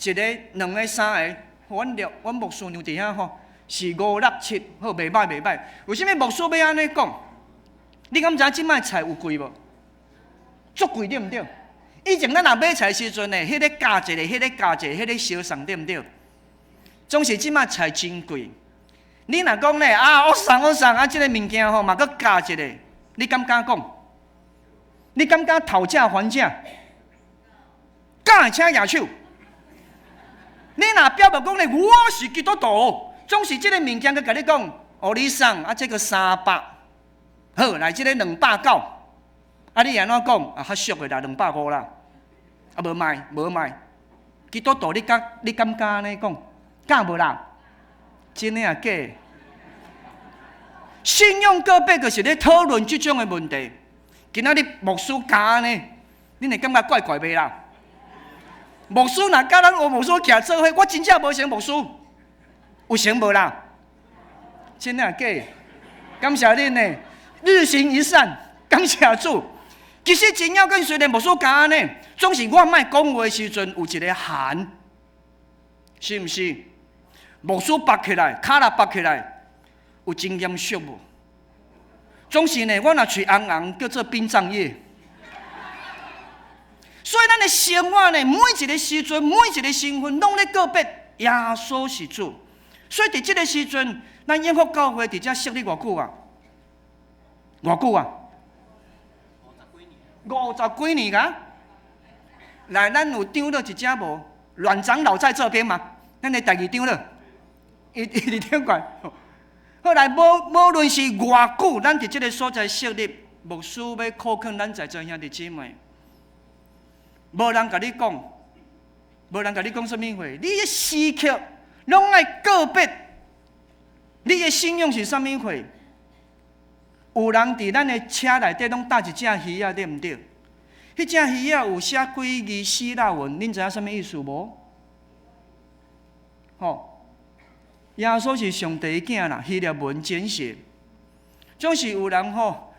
一个、兩个、三个，阮六阮牧師娘佇遐吼，是五六七，好，袂䆀袂䆀。為啥物牧師欲按呢講？你敢知影這擺菜有貴無？足貴對毋對？以前咱若買菜時陣呢，彼个價一個，彼个價一個，彼个相送對毋對？總是這擺菜真貴。你若講咧啊，我送我送啊，這个物件吼嘛閣加一個，你敢敢講？你敢敢討價還價？敢會請舉手？你若表白講咧，我是基督徒，總是這个物件閣共你講，哦，你送啊，這个三百，好，來這个290，啊，你按怎講？啊，較俗的啦，250啦。啊，無賣，無賣。基督徒，你敢你敢敢按呢講？敢無啦？真的抑假的？信仰告白就是咧討論這種的問題。今仔日牧師教按呢，恁會感覺怪怪袂啦？牧師若佮咱吳牧師徛做伙，我真正無成牧師，有成無啦？真的抑假的？感謝恁呢，日行一善，感謝主。其實真要緊，雖然牧師教按呢，總是我莫講話時陣有一個函，是毋是？牧師縛起來，跤力縛起來，有真嚴肅無？總是呢，我若喙紅紅，叫做殯葬業。所以咱的生活呢，每一个時陣，每一个身份，攏咧告別耶穌是主。所以佇這个時陣，咱永福教會佇遮設立偌久啊？偌久啊？五十幾年啊！來，咱有長老佇遮無？阮長老在這邊嗎？咱的第二長老，伊伊佇頂懸。好來，無無論是偌久，咱佇這个所在設立，牧師欲苦勸咱在座兄弟姊妹，無人共你講，無人共你講啥物話，你的時刻攏愛告別，你的信仰是啥物貨？有人佇咱的車內底攏搭一隻魚仔，對毋對？彼隻魚仔有寫幾字希臘文，恁知影啥物意思無？吼，耶穌是上帝的囝啦，希臘文簡寫。總是有人吼，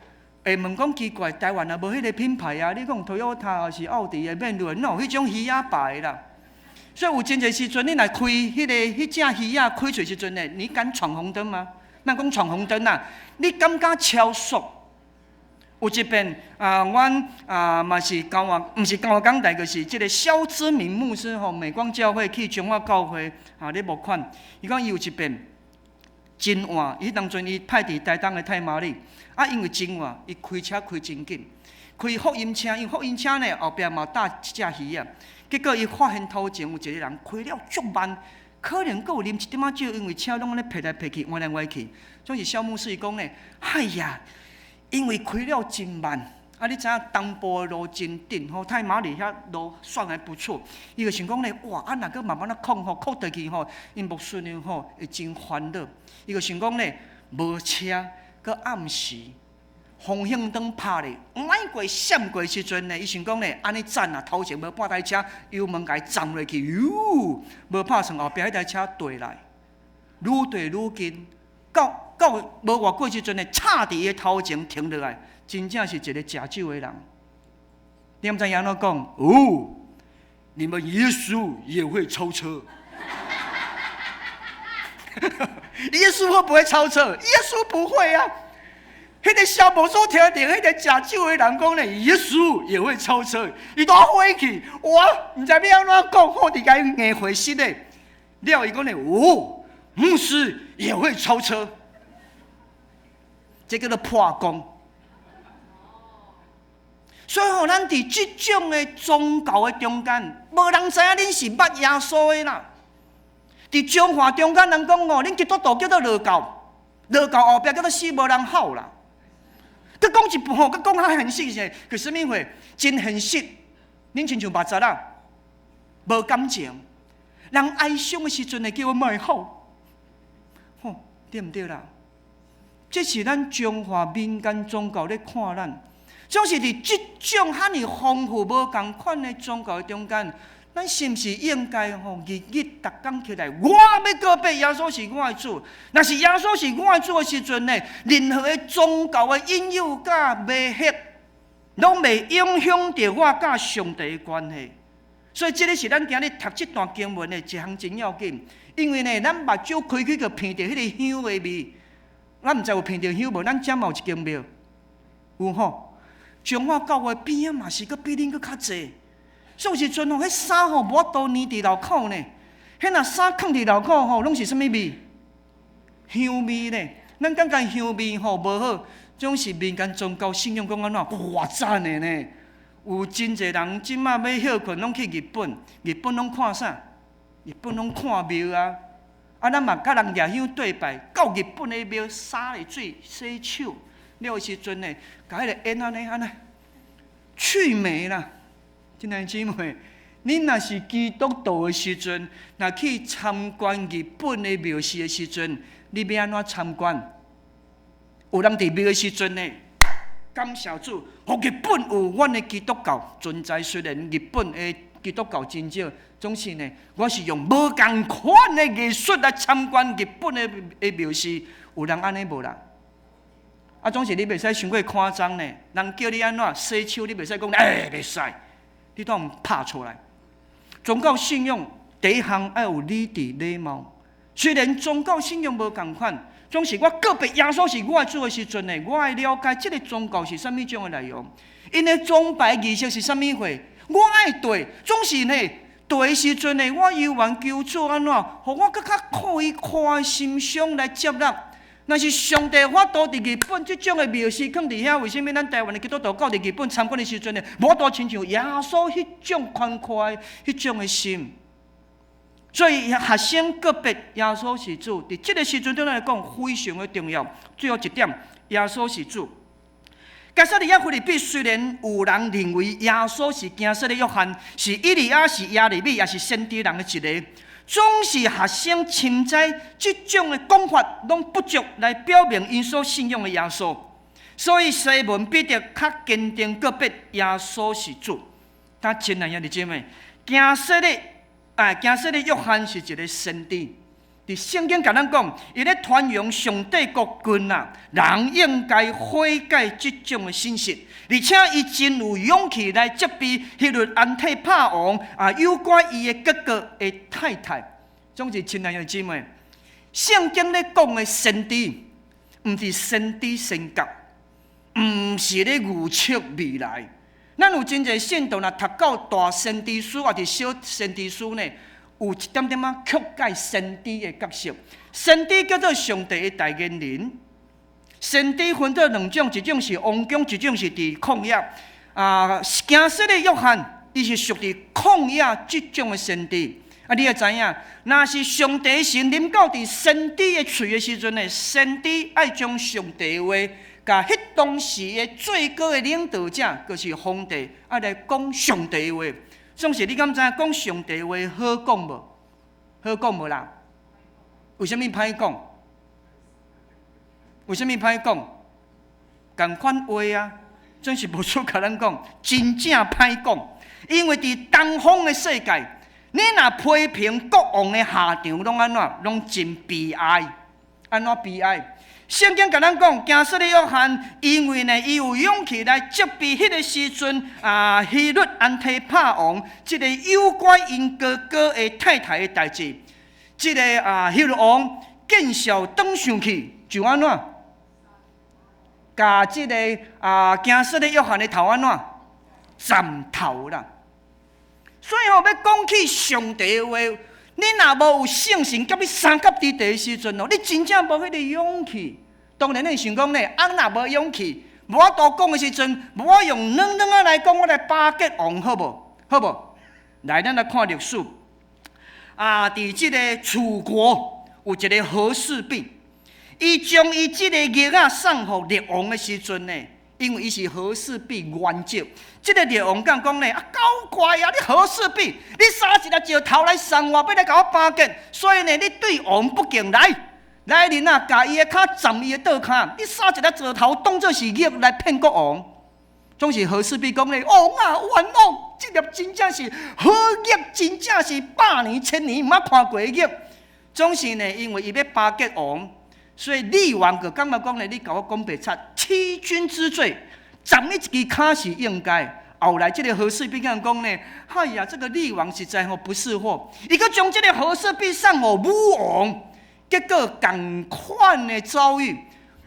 會問講奇怪，台灣也無彼个品牌啊！你講 Toyota 抑是奧迪的免論，哪有彼種魚仔牌啦？所以有真濟時陣，你若開彼个彼隻魚仔開出時陣呢，你敢闖紅燈嗎？莫講闖紅燈啊！你敢不敢超速？有一遍啊，阮啊嘛是交換，毋是交換講台，就是這个蕭之明牧師吼，美光教會去彰化教會啊咧募款。伊講伊有一遍真晏，伊當陣伊派佇台東的太麻里，啊，因為真晏，伊開車開真緊，開福音車，因為福音車呢後壁嘛搭一隻魚仔，結果伊發現頭前有一個人開了足慢，可能閣有啉一點仔酒，因為車攏按呢撇來撇去，歪來歪去。總是蕭牧師伊講呢，哎呀！因為開了真慢，啊！你知影東部的路真鎮吼，太麻里遐路算還不錯。伊就想講咧，哇！啊，若閣慢慢仔控吼，控倒去吼，𪜶牧師娘吼會真煩惱。伊就想講咧，無車，閣暗時，方向燈拍咧，歪過閃過時陣咧，伊想講咧，按呢讚啊，頭前無半台車，油門共伊撞落去，喲，無拍算後壁彼台車綴來，愈綴愈近，到。到無偌久時陣呢，插佇伊頭前停落來，真正是一个食酒的人。你毋知伊按怎講？哦，你們耶穌也會超車。耶穌會不會超車？耶穌不會啊。彼个蕭牧師聽著，彼个食酒的人講咧，耶穌也會超車，伊都火去，我毋知欲按怎講，好佇共伊硬回實咧。了伊講咧，哦，牧師也會超車。這叫做破功。所以吼，咱佇這種的宗教的中間，無人知影恁是捌耶穌的啦。佇彰化中間，人講哦，恁基督徒叫做羅教，羅教後壁叫做死無人吼啦。閣講一步吼，閣講較現實是，佢啥物貨？真現實，恁親像捌賊仔，無感情，人哀傷的時陣會叫我莫吼，吼，對毋對啦？這是咱中華民間宗教咧看咱，總是佇這種遐爾豐富、無仝款的宗教中間，咱是毋是應該吼日日逐工起來？我欲告白耶穌是我的主，若是耶穌是我的主的時陣呢，任何的宗教的引誘佮迷惑，攏袂影響著我佮上帝的關係。所以，這个是咱今日讀這段經文的一項真要緊，因為呢，咱目睭開去就鼻著彼个香的味。咱毋知有鼻著香無？咱遮嘛有一間廟，有吼。彰化教會邊仔嘛是閣比恁閣較濟。所以有時陣吼，彼衫吼無法度黏佇樓口呢。彼若衫囥佇樓口吼，攏是啥物味？香味呢？咱感覺香味吼無好，總是民間宗教信仰講按怎？哇讚的呢！有真濟人這馬欲歇睏，攏去日本，日本攏看啥？日本攏看廟啊！啊，咱嘛佮人舉香對拜，到日本的廟灑咧水洗手，了的時陣呢，共彼个煙按呢按呢去霉啦。親愛姊妹，恁若是基督徒的時陣，若去參觀日本的廟寺的時陣，你欲按怎參觀？有人佇廟的時陣呢，感謝主，予日本有阮的基督教存在。雖然日本的基督教真少，總是呢，我是用無仝款的藝術來參觀日本的廟寺，有人按呢無啦？啊，總是你袂使傷過誇張呢。人叫你按怎洗手，你袂使講欸，袂使，你都毋拍出來。宗教信仰第一項愛有禮節禮貌。雖然宗教信仰無仝款，總是我告白耶穌是我的主的時陣呢，我愛了解這个宗教是啥物種的內容，𪜶的崇拜儀式是啥物貨，我愛對，總是呢，對的時陣呢，我猶原求主按怎，予我閣較開闊心胸來接納。若是上帝法度佇日本這種的廟寺囥佇遐，為啥物咱台灣的基督徒到佇日本參觀的時陣呢，無法度親像耶穌彼種寬闊的彼種的心？所以學生告白耶穌是主，佇這个時陣對咱來講非常的重要。最後一點，耶穌是主。該撒利亞腓立比雖然有人認為耶穌是行洗的約翰，是以利亞，是耶利米，也是先知人的一个，總是學生深知這種的講法攏不足來表明𪜶所信仰的耶穌，所以西門彼得較堅定告白耶穌是主。但親愛的兄弟姊妹，行洗的啊，行洗的約翰是一个先知，佇聖經共咱講，伊咧傳揚上帝國近啊，人應該悔改這種的信息，而且伊真有勇氣來責備希律安提帕王啊，誘拐伊的哥哥的太太。總之，親愛的姊妹，聖經咧講的先知，毋是先知先覺，毋是咧預測未來。咱有真濟信徒，若讀到大先知書抑是小先知書呢，有一點點仔曲解先知的角色。先知叫做上帝的代言人。先知分做兩種，一種是王宮，一種是佇曠野。啊，驚洗禮約翰，伊是屬佇曠野這種的先知。啊，你也知影，若是上帝神臨到佇先知的喙的時陣呢，先知愛將上帝話，共彼當時的最高的領導者，就是皇帝，愛來講上帝話。總是你敢知影講上帝話好講無？好講無啦？為啥物歹講？為啥物歹講？仝款話啊，總是無出共咱講，真正歹講。因為佇東方的世界，你若批評國王的下場，攏按怎？攏真悲哀。按怎悲哀？聖經共咱講，驚洗禮約翰，因為呢，伊有勇氣來責備彼個時陣啊，希律安提帕王，這個誘拐𪜶哥哥的太太的代誌，這個啊希律王見笑轉生氣，就按怎？共這個啊驚洗禮約翰的頭按怎？斬頭啦！所以吼，欲講起上帝的話，你若無有聖神佮你相佮佇佇的時陣哦，你真正無彼個勇氣。當然，你想講呢，啊若無勇氣，無法度講的時陣，無我用軟軟仔來講，我來巴結王好無？好無？來，咱來看歷史。啊，佇這个楚國有一个和氏璧，伊將伊這个玉仔送予列王的時陣呢，因為伊是和氏璧原籍，這个列王講講呢，啊搞怪啊！你和氏璧，你捎一粒石頭來送我，欲來共我巴結，所以呢，你對王不敬，來來人啊，共伊的跤斬伊的倒跤，你捎一粒石頭當做是玉來騙國王，總是和氏璧講呢，王啊，冤枉！這粒真正是好玉，真正是百年千年毋捌看過的玉。總是呢，因為伊欲巴結王。所以厲王就感覺講呢，你共我講白賊，欺君之罪，斬你一支跤是應該。後來這个和氏璧講呢，哎呀，這个厲王實在吼不識貨，伊閣將這个和氏璧送予武王，結果仝款的遭遇。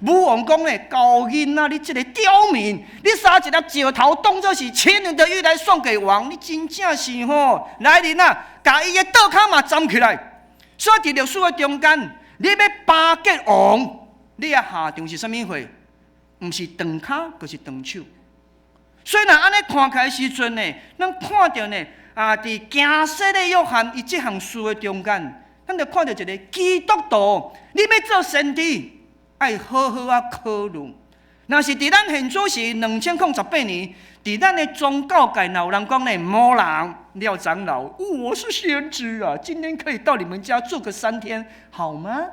武王講呢，猴囡仔，你這个刁民，你捎一粒石頭當做是千年的玉來送給王，你真正是吼來人啊，共伊的倒跤嘛斬起來。所以佇歷史的中間，你欲巴結王，你的下場是啥物貨？毋是斷跤，就是斷手。所以若按呢看起來時陣呢，咱看著呢，啊，佇驚洗禮約翰伊這項事的中間，咱就看著一个基督徒，你欲做先知，愛好好仔考慮。若是佇咱現主時2018年，佇咱的宗教界，若有人講呢，某人廖長老，我是先知啊，今天可以到你們家住個3天，好嗎？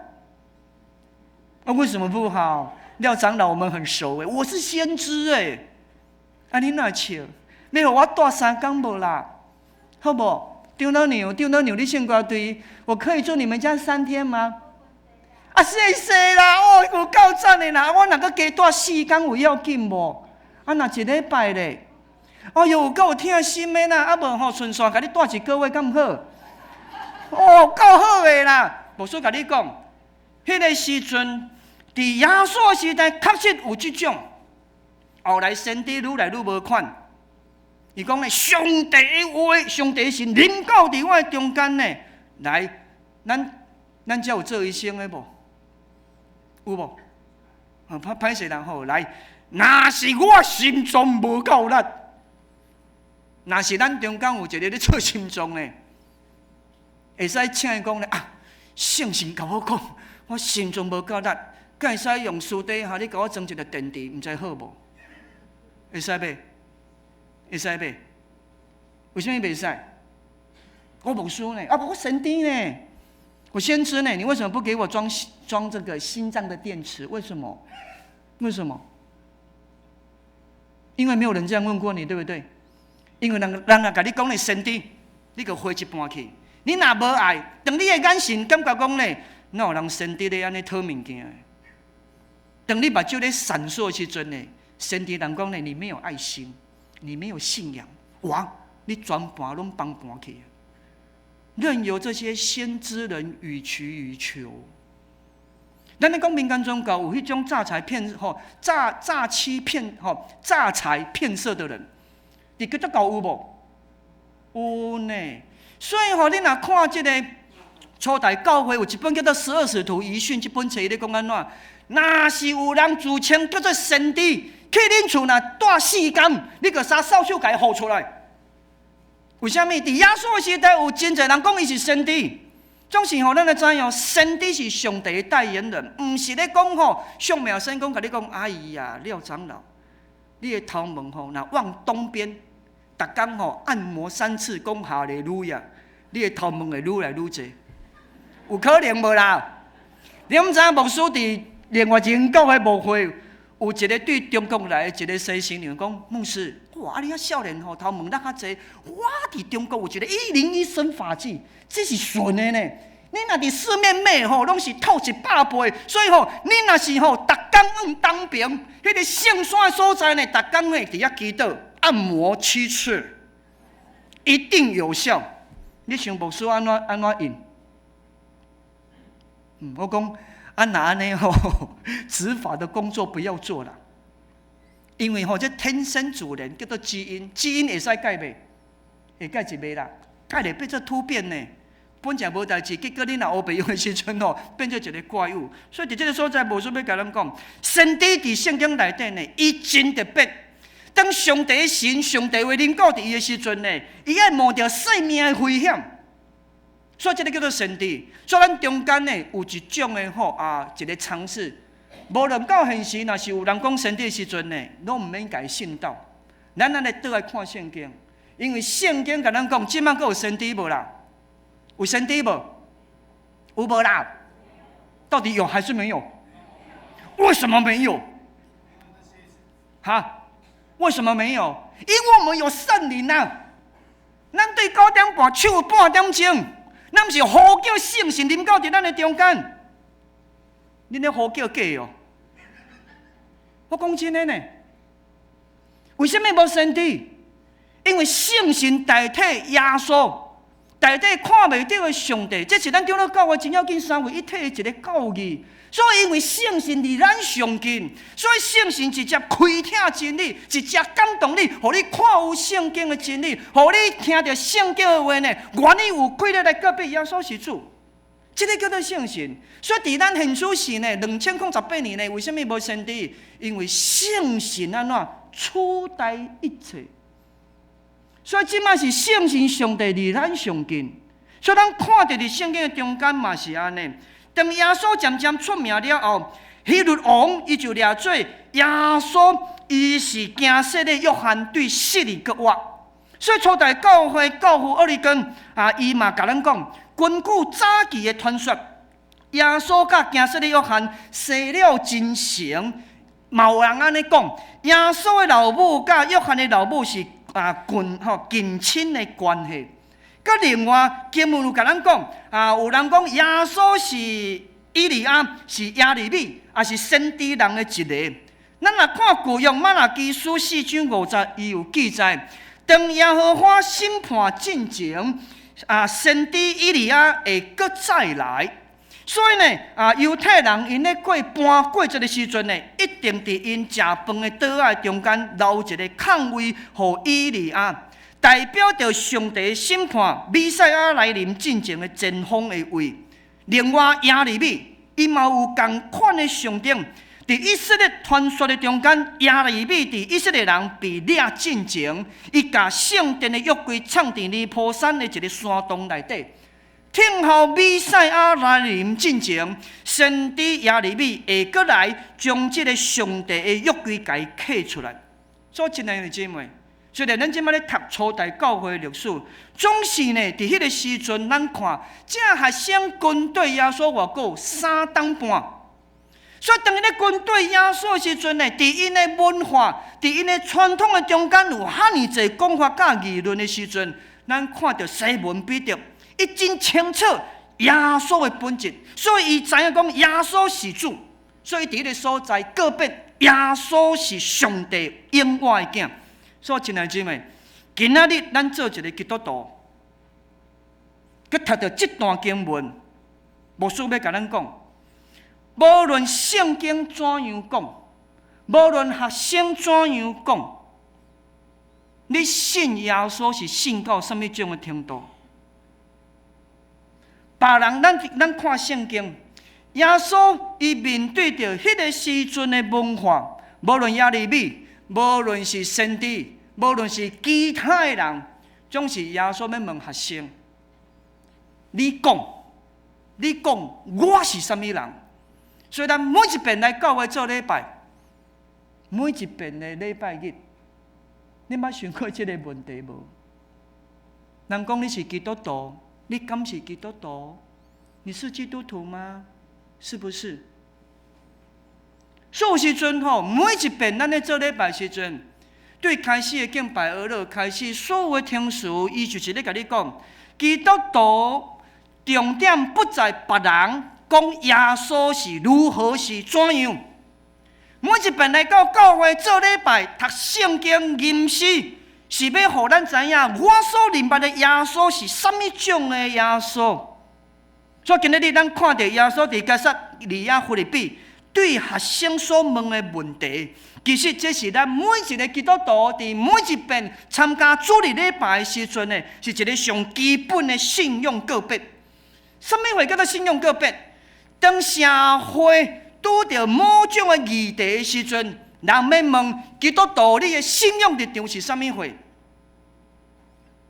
啊，為什麼不好？廖長老，我們很熟誒，我是先知誒，啊，你哪笑？你予我蹛3工無啦？好無？張老娘，張老娘，你唱歌對，我可以住你們家三天嗎？啊，謝謝啦，哦，有夠讚的啦！我若閣加蹛4工有要緊無？啊，若一禮拜咧，哎喲，有夠疼心的啦！啊，無吼，順紲共你蹛一個月敢好？哦，夠好的啦！牧師共你講，彼个時陣，佇耶穌時代確實有這種，後來先知愈來愈無款。伊講咧，上帝的話，上帝神臨到佇我的中間呢。來，咱遮有做醫生的無？有無？啊，歹歹勢人吼，來，若是我心臟無夠力，若是咱中間有一个咧做心臟的，會使請伊講咧啊，聖神共我講，我心臟無夠力，敢會使用私底下你共我裝一个電池，毋知好無？會使袂？會使袂？為啥物袂使？我牧師呢？啊，我先知呢？我先知呢？你為什麼不給我裝裝這個心臟的電池？為什麼？為什麼？因為沒有人這樣問過你，對不對？因為人人若共你講咧先知，你就飛一半去。你若無愛，當你的眼神感覺講咧，哪有人先知咧按呢討物件的？當你目睭咧閃爍的時陣呢，先知人講呢，你沒有愛心，你沒有信仰，哇！你全盤攏崩盤去。任由這些先知人予取予求。咱咧講民間宗教有彼種詐財騙吼、詐欺騙吼、詐財騙色的人，佇基督教有無？有呢。所以吼，你若看這個初代教會有一本叫做《十二使徒遺訓》這本冊，伊咧講按怎？若是有人自稱叫做先知，去恁厝若蹛四工，你就三掃帚共伊予出來。為啥物？佇耶穌的時代有真濟人講伊是先知，總是吼，咱會知影，先知是上帝的代言人，毋是咧講吼，相命仙公共你講，哎呀，廖長老，你的頭毛吼，若往東邊，逐工吼按摩三次，講哈利路亞，你的頭毛會愈來愈濟，有可能無啦？你毋知影牧師佇另外一間教會牧會，有一個對中國來的一個西新娘講，牧師，哇！你遐少年吼頭毛落較濟，我佇中國有一個101生髮劑，這是純的呢。你若佇市面買吼，攏是透100倍。所以吼，你若是吼，逐工往東邊，彼個聖山的所在呢，逐工呢佇遐祈禱按摩七次，一定有效。你想牧師按怎按怎應？我講啊，若按呢吼，執法的工作不要做了。因為吼，這天生主人叫做基因，基因會使改袂？會改一袂啦，改會變做突變呢。本來無代誌，結果你若烏白用的時陣吼，變做一個怪物。所以佇這個所在，牧師欲共咱講，先知佇聖經內底呢，伊真特別。當上帝神、上帝話臨到佇伊的時陣呢，伊愛冒著性命的危險。所以這個叫做先知。所以咱中間呢，有一種的吼啊，一個嘗試。無論到現時，若是有人講先知的時陣呢，攏毋免共伊信道。咱按呢倒來看聖經，因為聖經共咱講，這擺閣有先知無啦？有先知無？有無啦？到底有還是沒有？為什麼沒有？哈？為什麼沒有？因為我們有聖靈啊！咱對9點半唱半點鐘，咱毋是呼叫聖神臨到佇咱的中間。恁咧呼叫假哦？我講真的呢。為啥物無先知？因為聖神代替耶穌，代替看袂著的上帝，這是咱長老教會真要緊三位一體的一個教義。所以，因為聖神離咱上近，所以聖神直接開啟真理，直接感動你，予你看有聖經的真理，予你聽著聖經的話呢，願意有氣力來告白耶穌是主。這個叫做聖神。所以，佇咱現此時呢，2018年呢，為啥物無先知？因為聖神按怎取代一切。所以，這擺是聖神上帝離咱上近。所以，咱看著佇聖經的中間嘛是按呢。當耶穌漸漸出名了後，希律王伊就掠做耶穌，伊是驚洗禮約翰對死裡復活。所以初代教會教父奧利根啊，伊嘛共咱講，根據早期的傳說，耶穌佮驚洗禮約翰生了真成，嘛有人按呢講，耶穌的老母佮約翰的老母是啊近吼近親的關係。佮另外經文有共咱講啊，有人講耶穌是以利亞，是耶利米，也是先知人的一個。咱若看舊約瑪拉基書4章5節，伊有記載，當耶和華審判進前，啊，先知以利亞會閣再來。所以呢，啊，猶太人𪜶咧過盤過節的時陣呢，一定佇𪜶食飯的桌仔中間留一个空位，予以利亞，代表著上帝審判彌賽亞來臨進前的前鋒的位。另外，耶利米伊嘛有仝款的象徵，佇以色列傳說的中間，耶利米佇以色列人被掠進前，伊共聖殿的約櫃藏佇尼波山的一个山洞內底。聽候彌賽亞來臨進前，先知耶利米會閣來將這个上帝的約櫃共伊揢出來。所以，親愛的姊妹，雖然咱這擺咧讀初代教會歷史，總是呢，佇彼个時陣，咱看這學生跟綴耶穌偌久3冬半。所以，當𪜶咧跟綴耶穌的時陣呢，佇𪜶的文化、佇𪜶的傳統的中間有遐爾濟講法佮議論的時陣，咱看著西門彼得，伊真清楚，耶穌的本質，所以伊知影講耶穌是主，所以佇彼个所在告別耶穌是上帝永活的囝。所以親愛姊妹，今仔日咱做一个基督徒，閣讀著這段經文，牧師欲共咱講，無論聖經怎樣講，無論學生怎樣講，你信耶穌是信到啥物種的程度？別人咱看聖經，耶穌伊面對著彼个時陣的文化，無論耶利米，無論是先知，無論是其他的人，總是耶穌欲問學生：你講，你講，我是啥物人？所以咱每一遍來教會做禮拜，每一遍的禮拜日，你捌想過這个問題無？人講你是基督徒，你敢是基督徒？你是基督徒嗎？是不是？所以有時陣吼，每一遍咱咧做禮拜時陣，對開始的敬拜哀樂開始，所有的聽詞，伊就是咧共你講，基督徒重點不在別人講耶穌是如何是怎樣。每一遍來到教會做禮拜、讀聖經、吟詩，是欲予咱知影，我所認捌的耶穌是啥物種的耶穌。所以今仔日咱看著耶穌佇該撒利亞腓立比對學生所問的問題，其實這是咱每一个基督徒佇每一遍參加主日禮拜的時陣呢，是一个上基本的信仰告別。啥物話叫做信仰告別？當社會拄著某種的議題的時陣，人欲問基督徒你的信仰立場是啥物貨？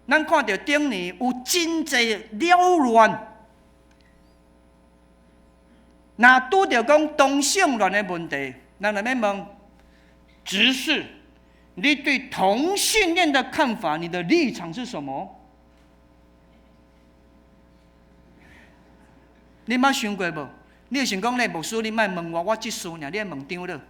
咱看著頂年有真濟擾亂，若拄著講同性戀的問題，人欲問執事，你對同性戀的看法，你的立場是什麼？你捌想過無？你會想講咧，牧師，你莫問我，我執事爾，你愛問長老。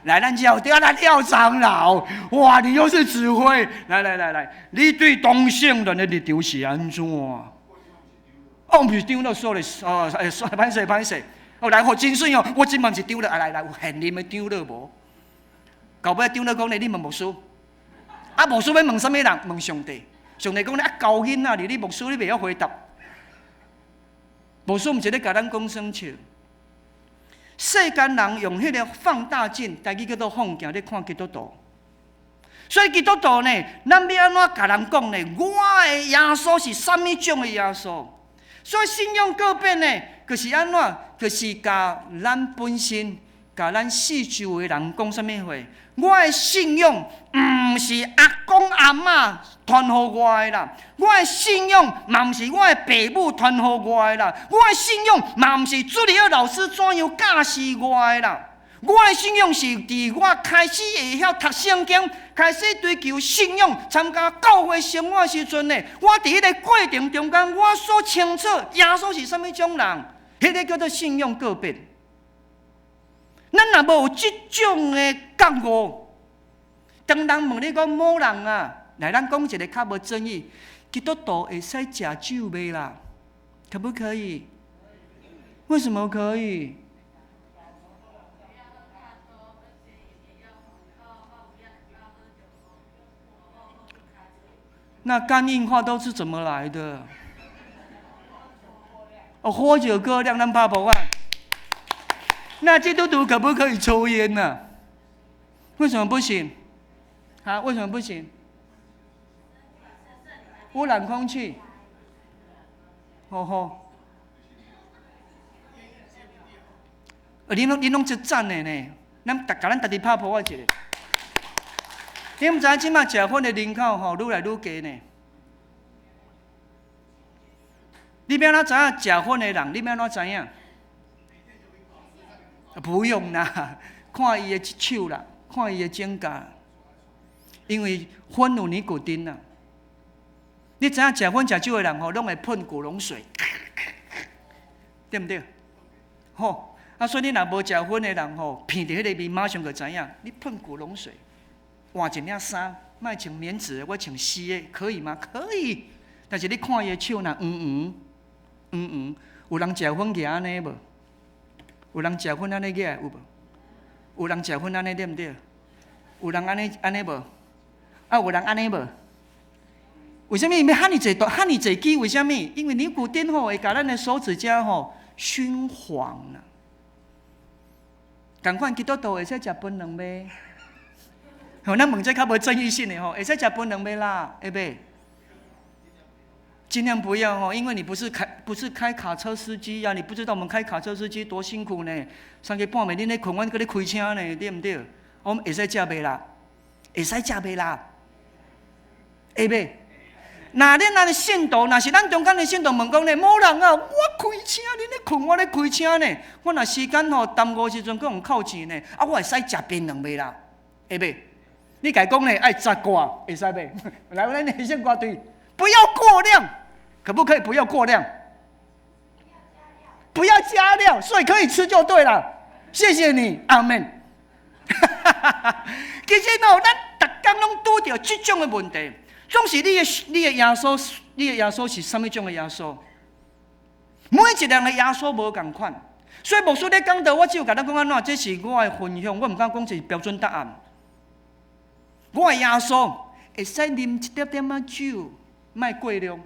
來，咱叫對啊，咱廖長老，哇，你又是指揮，來來來來，你對同性戀的立場是按怎？哦，毋是長老說的，哦，欸，歹勢歹勢，哦，來，好真媠哦，我這嘛毋是長老，啊來來，有現任的長老無？到尾長老講咧，你問牧師，啊，牧師欲問啥物人？問上帝，上帝講咧，啊，猴囡仔哩，你牧師你袂曉回答。牧師毋是咧共咱講耍笑，世間人用彼個放大鏡，台語叫做放鏡，咧看基督徒。所以基督徒呢，咱欲按怎共人講呢？我的耶穌是啥物種的耶穌？所以信仰告別呢，就是按怎？就是共咱本身、共咱四周圍的人講啥物話？我的信仰毋是阿公阿嬤傳予我的啦，我的信仰嘛毋是我的爸母傳予我的啦，我的信仰嘛毋是主日學老師怎樣教示我的啦。我的信仰是佇我開始會曉讀聖經，開始追求信仰，參加教會生活時陣呢，我佇彼个過程中間，我所清楚耶穌是啥物種人，彼个叫做信仰告別。咱若無有這種的覺悟，當人問你講某人啊，來咱講一个較無爭議，基督徒會使食酒袂啦？可不可以？為什麼可以？那肝硬化都是怎麼來的？哦，喝酒過量，咱拍噗仔。那基督徒可不可以抽菸呢？啊？為什麼不行？啊，為什麼不行？污染空氣。吼吼。恁攏足讚的呢？咱逐共咱家己拍噗仔一下。你毋知影這馬食薰的人口吼愈來愈低呢？你欲按怎知影食薰的人？你欲按怎知影？不用啦，看伊的手啦，看伊的指甲，因為薰有尼古丁啦。你知影食薰食酒的人吼，攏會噴古龍水，對毋對？吼，啊，所以你若無食薰的人吼，鼻著彼个味，馬上就知影。你噴古龍水，換一領衫，莫穿棉質的，我穿絲的，可以嗎？可以。但是你看伊的手若黃黃、黃黃，有人食薰舉按呢無？有人食薰按呢舉有無？有人食薰按呢對毋對？有人按呢按呢無？啊，有人按呢無？為啥物欲遐爾濟遮爾濟支？為啥物？因為尼古丁吼會共咱的手指甲吼燻黃啦。仝款基督徒會使食檳榔袂？吼，咱問這較無爭議性的吼，會使食檳榔袂啦？會袂？盡量不要吼，因為你不是開卡車司機呀，你不知道我們開卡車司機多辛苦呢。三更半暝恁咧睏，阮閣咧開車呢，對毋對？我們會使食袂啦？會使食袂啦？會袂？若恁咱的信徒，若是咱中間的信徒問講咧，某人啊，我開車，恁咧睏，我咧開車呢。我若時間吼耽誤時陣，閣予扣錢呢。啊，我會使食檳榔袂啦？會袂？你共伊講咧，愛雜掛，會使袂？來，咱連線掛對，不要過量，可不可以不要過量？不要加料，所以可以吃就對了。謝謝你，阿門。其實哦，咱逐工攏拄著這種的問題。總是你的耶穌，你的耶穌是啥物種的耶穌？每一個人的耶穌無仝款，所以牧師咧講道，我只有共咱講按怎，這是我的分享，我毋敢講這是標準答案。我的耶穌會使啉一點點仔酒，莫過量。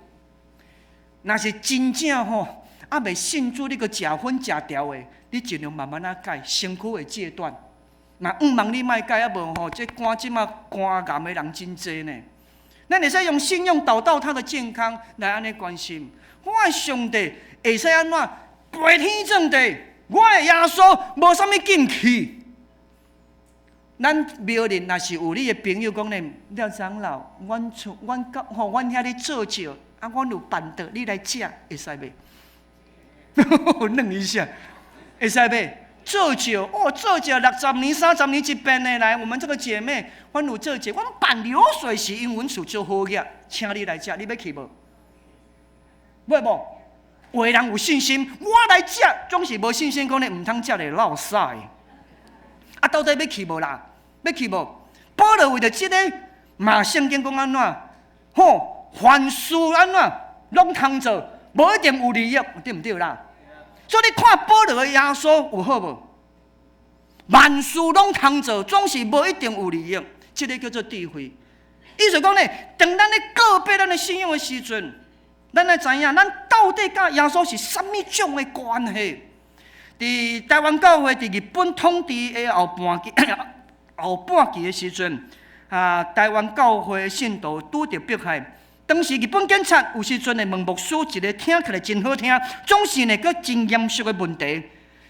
若是真正吼，猶未信主，你閣食薰食潮的，你盡量慢慢仔戒，身軀會戒斷。若毋茫你莫戒，啊無吼，這肝這馬肝癌的人真濟呢。咱會使用信仰導到他的健康來按呢關心。我的上帝會使按怎？飛天撞地，我的耶穌無啥物禁忌。咱廟裡若是有你的朋友講咧，廖長老，阮厝阮教吼，阮遐咧做醮，啊，阮有辦桌，你來食會使袂？愣一下，會使袂？做醮哦，做醮60年、30年一遍的來，我們這個姐妹，阮有做醮，阮辦流水席，因為阮厝足好額，請你來食，你欲去無？欲無？有的人有信心，我來食，總是無信心講你毋通食會落屎。啊，到底欲去無啦？欲去無？保羅為著這個，嘛聖經講按怎？吼，凡事按怎攏通做，無一定有利益，對毋對啦？所以你看保羅的耶穌有好無？萬事攏通做，總是無一定有利益，這個叫做智慧。意思講咧，當咱咧告白咱的信仰的時陣，咱愛知影，咱到底佮耶穌是啥物種的關係？佇台灣教會佇日本統治的後半期的時陣，啊，台灣教會的信徒拄著迫害。當時日本警察有時陣會問牧師一個聽起來真好聽，總是呢閣真嚴肅的問題，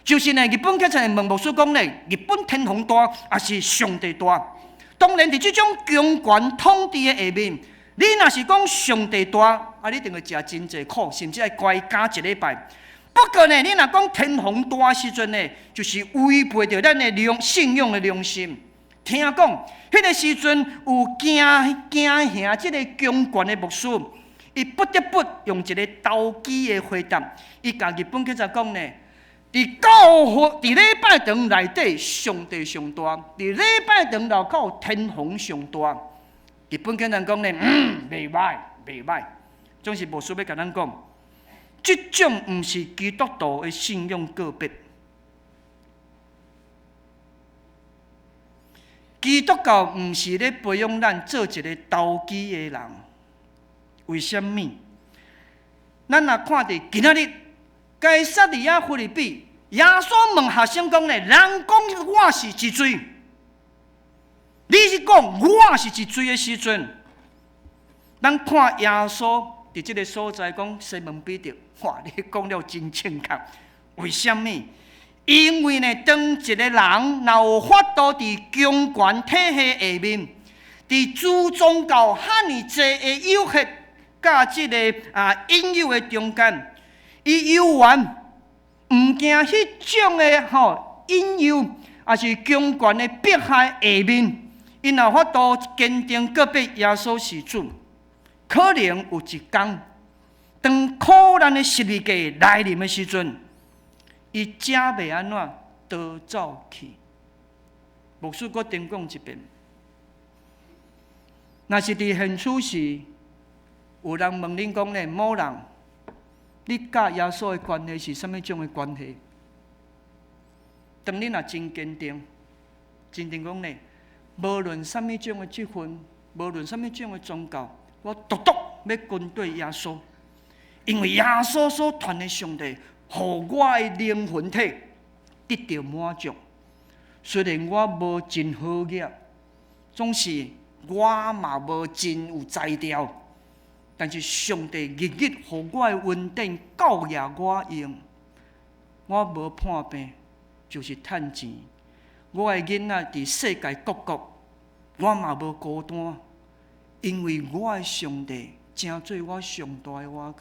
就是呢日本警察會問牧師講咧：日本天皇大，抑是上帝大？當然，佇這種強權統治的下面，你若是講上帝大，啊，你一定會食真濟苦，甚至愛關監一禮拜。不過呢，你若講天皇大的時陣呢，就是違背著咱的良信仰的良心。聽講，彼個時陣有驚驚嚇這個強權的牧師，伊不得不用一個投機的回答，伊共日本警察講呢：佇教會佇禮拜堂內底，上帝上大；佇禮拜堂外口，天皇上大。日本警察講呢，嗯，袂䆀，袂䆀，總是牧師欲共咱講，這種毋是基督徒的信仰告白。基督教毋是咧培養咱做一個投機的人。為啥物？咱若看佇今仔日，該撒利亞腓立比，耶穌問學生講咧：人講我是一罪，你是講我是一罪的時陣，咱看耶穌佇這個所在講西門彼得，哇！你講了真正確，為啥物？因為呢，當一個人若有法度佇強權體系下面，佇諸宗教遐爾濟的誘惑佮這個啊引誘的中間，伊猶原毋驚彼種的吼引誘，抑是強權的迫害下面，伊若有法度堅定告白耶穌是主，可能有一天，當苦難的十字架來臨的時陣，伊才袂按怎逃走去。牧師閣重講一遍，若是佇現處時，有人問恁講咧，某人，你佮耶穌的關係是啥物種的關係？當你若真堅定，真定講呢，無論啥物種的職分，無論啥物種的宗教，我獨獨欲跟綴耶穌，因為耶穌所傳的上帝，予我的靈魂體得著滿足。雖然我無真好額，總是我嘛無真有才調，但是上帝日日予我的恩典夠額我用，我無破病，就是趁錢。我的囡仔佇世界各國，我嘛無孤單，因為我的上帝成做我上大的倚靠。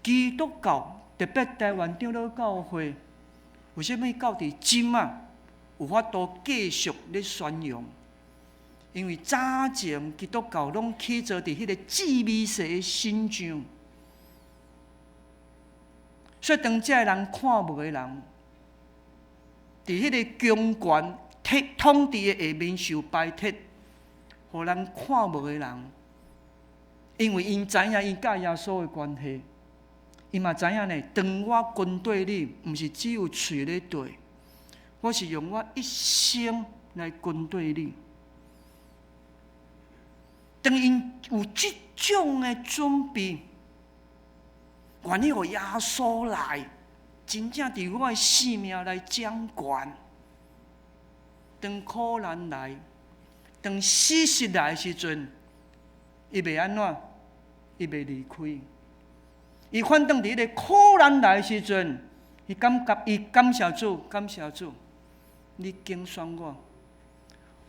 基督教特別台灣長老教會，為啥物到佇今仔有法度繼續咧宣揚？因為早前基督教攏起做佇彼個至微細的信仰，所以當這个人看無的人，佇彼个強權統治的下面受排斥，予人看無的人，因為𪜶知影𪜶佮耶穌的關係，伊嘛知影呢。當我跟綴你，毋是只有喙咧對，我是用我一生來跟綴你。當𪜶有這種的準備，願意予耶穌來，真正佇我的生命來掌權。當苦難來，當死實來的時陣，伊袂按怎？伊袂離開。伊反轉佇彼个苦難來的時陣，伊感覺伊感謝主，感謝主，你揀選我，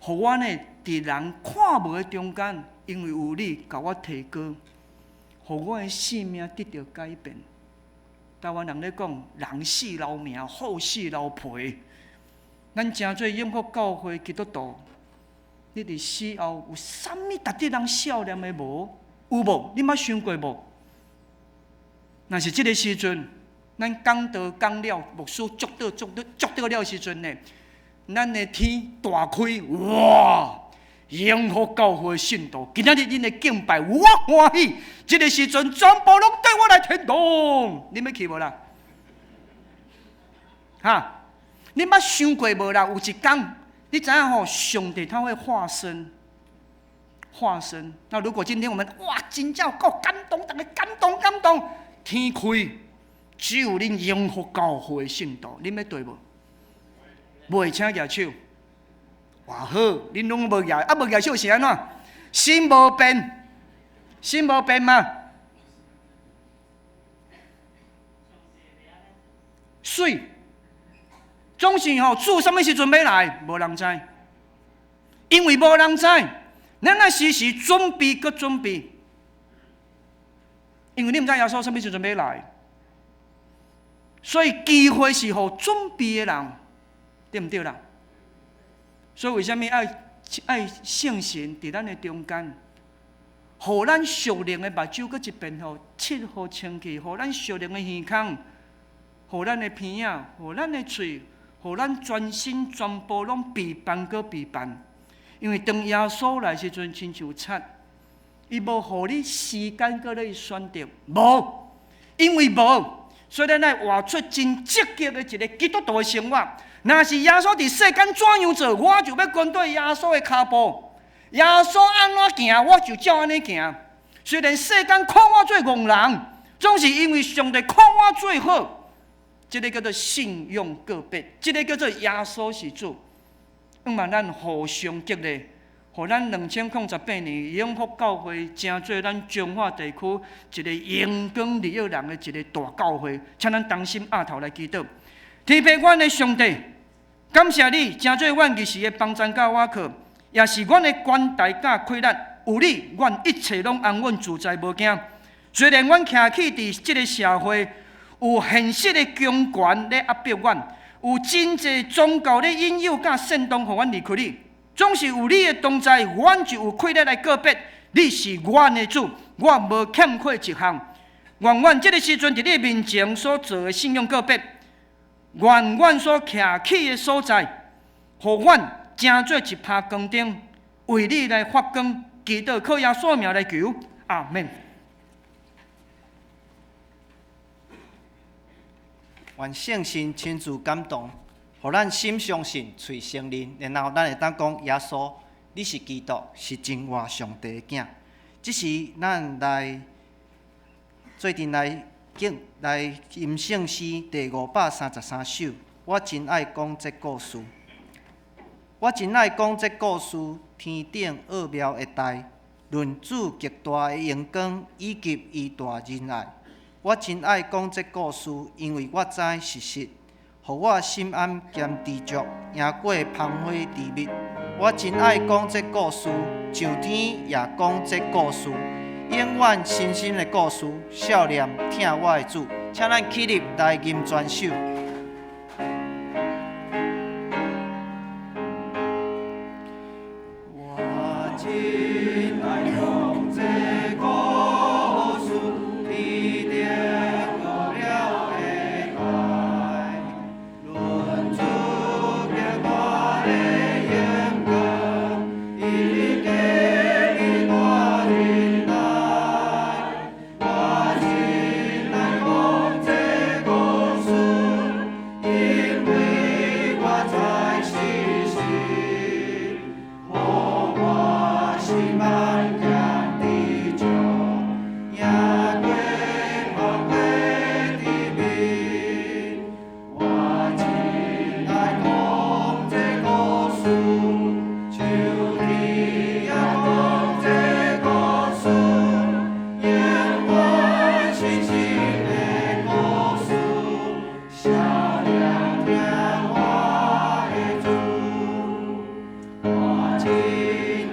予我呢佇人看無的中間，因為有你共我提高，予我的生命得著改變。台灣人咧講，人死留名，虎死留皮。咱誠濟永福教會基督徒，你佇死後有啥物值得人笑念的無？有無？你捌想過無？若是這个時陣，咱講道講了，牧師祝禱祝禱祝禱了時陣呢，咱的天大開，哇！永福教會信徒，今仔日恁的敬拜，我歡喜。這个時陣，全部攏綴我來天堂，恁欲去無啦？哈？你捌想過無啦？有一工，你知影吼？上帝他會化身，化身。那如果今天我們哇，真正夠感動，逐家感動感動，天開，只有恁永福教會的信徒，恁欲綴無？袂，請舉手。哇好，恁攏無舉，啊無舉手是按怎？心無變，心無變嗎？媠，總是吼，主啥物時陣欲來，無人知，因為無人知，咱愛時時準備閣準備，因為你毋知耶穌啥物時陣欲來，所以機會是予準備的人，對毋對啦？所以為啥物愛愛聖神佇咱的中間，予咱屬靈的目睭閣一遍吼，拭予清氣，予咱屬靈的耳孔，予咱的鼻仔，予咱的喙，予咱全身全部攏備辦閣備辦。因為當耶穌來時陣，親像賊，伊無予你時間閣咧選擇，無，因為無，所以咱愛活出真積極的一个基督徒的生活。若是耶穌佇世間怎樣做，我就欲跟綴耶穌的跤步。耶穌按怎行，我就照按呢行。雖然世間看我做戇人，總是因為上帝看我最好。這个叫做信仰告白，這个叫做耶穌是主。向望咱互相激勵，予咱2018年永福教會成做咱彰化地區一个榮光利益人的一个大教會。請咱同心徛頭來祈禱。天父，阮的上帝，感謝你，成做阮日時的幫贊佮倚靠，也是阮的關台佮氣力。有你，阮一切攏安穩自在無驚。雖然阮徛起佇這个社會，有現實的強權咧壓迫阮，有真濟宗教咧引誘佮煽動，予阮離開你。總是有你的同在，阮就有氣力來告別。你是阮的主，我無欠缺一項。願阮這个時陣佇你面前所做的信仰告白，願阮所徛起的所在，予阮成做一拍光燈，為你來發光。祈禱靠耶穌名來求，阿門。願聖神親自感動，予咱心相信，喙承認，然後咱會當講耶穌，你是基督，是真活上帝的囝。這時，咱來做陣來敬來吟聖詩第533首。我真愛講這故事，我真愛講這故事，天頂奧妙的代，論主極大的榮光，以及伊大仁愛。我真愛講這故事，因為我知事實，予我心安兼知足，贏過芳花甜蜜。我真愛講這故事，上天也講這故事，永遠深深的故事。少年疼我的主，請咱起立來吟全首。我真愛講這故事，天頂奧妙的代，論主極大的榮光，以及伊大仁愛。我真愛講這故事，因為我知事實，予我心安兼知足，贏過芳花甜蜜。我真愛講這故事，上天也講這故事，永遠深深的故事，少年疼我的主。我真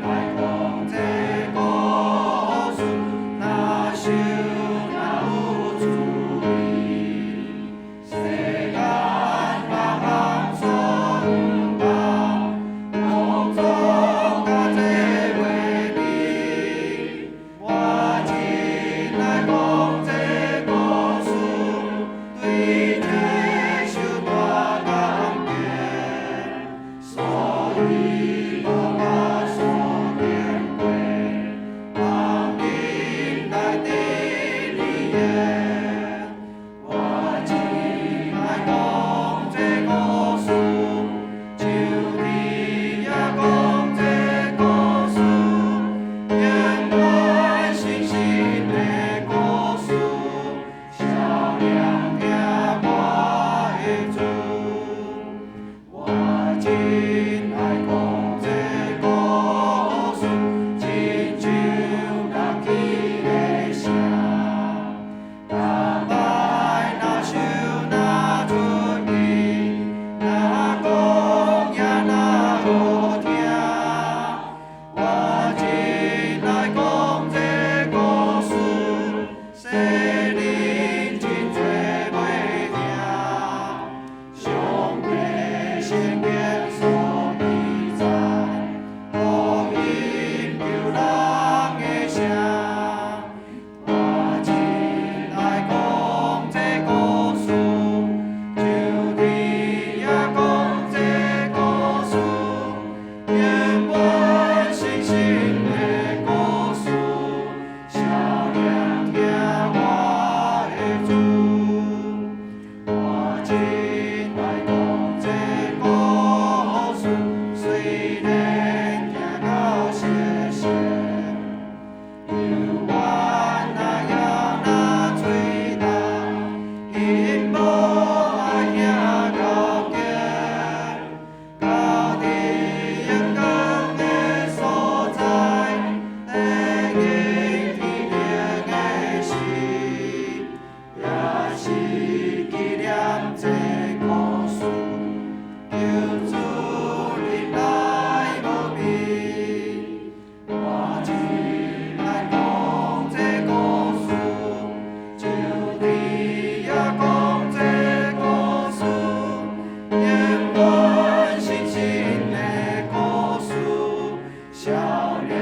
愛講這故事，若想若有趣味，世間別項所毋同，攏總佮這話比。我真愛講這故事，對這受大感激，所以我捌所經過，人忍耐得利益。我真愛講這故事，上天也講這故事，永遠深深的故事，少年疼我的主。我真愛講這故事，親像樂器的聲。逐擺若想若出去，若講也若好聽。我真愛講這故事，世人真濟袂聽。上帝聖經所記載，福音救人的聲。我真愛講這故事，上天也講這故事，永遠深深的故事，少年疼我的主。我真愛講這故事，雖然聽到熟悉，猶原若枵若喙焦，彼無愛聽到結，到佇榮光的所在，得見天頂的時，也是紀念這故事，求主忍耐無比。我真愛講這故事，上天也講這故事，永遠深深的故事，少年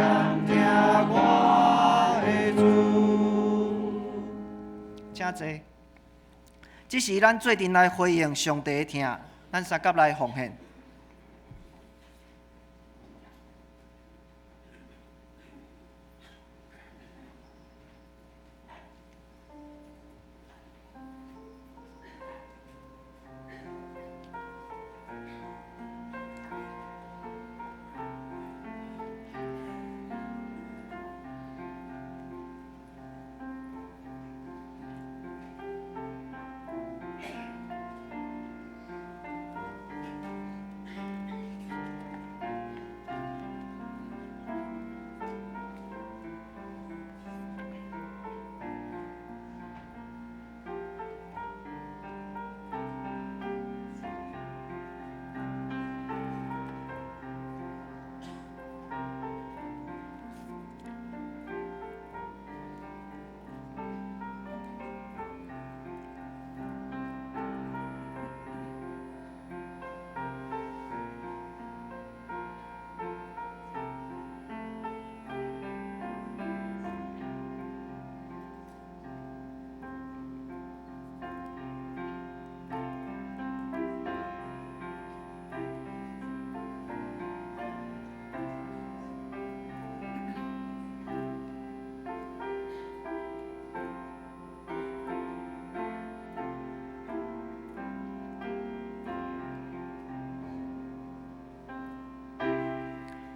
疼我的主。請坐。這時，咱做陣來回應上帝的疼，咱相佮來奉獻。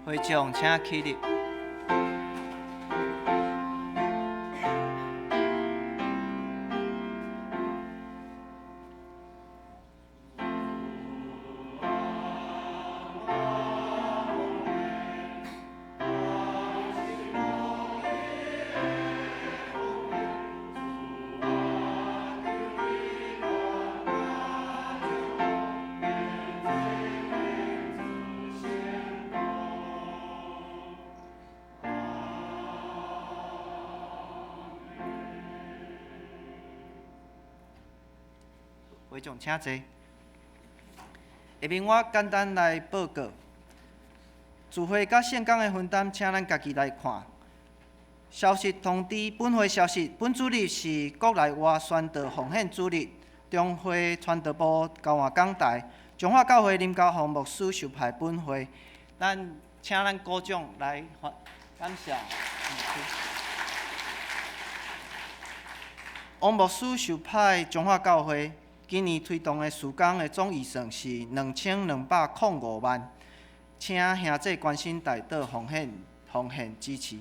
會眾請起立。會眾請坐。下面我簡單來報告，聚會佮聖工的分擔，請咱家己來看。消息通知，本會消息，本主日是國內外宣道奉獻主日，中會傳道部交換講台，彰化教會林家宏牧師受派本會，咱請咱股長來發，感謝。王牧師受派彰化教會。今年推動的事工的總預算是2205萬，請兄弟關心代禱奉獻奉獻支持。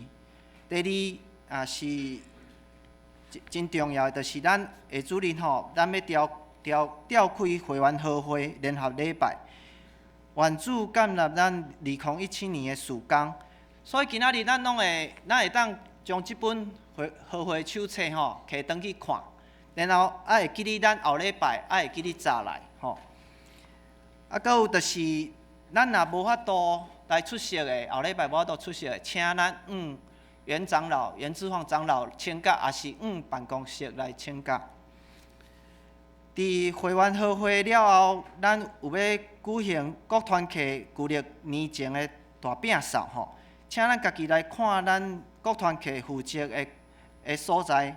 第二啊是真重要的，就是咱下主日吼，咱欲召召召開會員和會聯合禮拜，願主建立咱2017年的事工。所以今仔日咱攏會，咱會當將這本會和會手冊吼，提轉去看。然後愛會記得咱後禮拜愛會記得早來吼。啊，閣有就是，咱若無法度來出席的，後禮拜無法度出席的，請咱袁長老、袁志煌長老請假，抑是辦公室來請假。佇會員和會了後，咱有欲舉行各團契舊曆年前的大餅掃吼，請咱家己來看咱各團契負責的的所在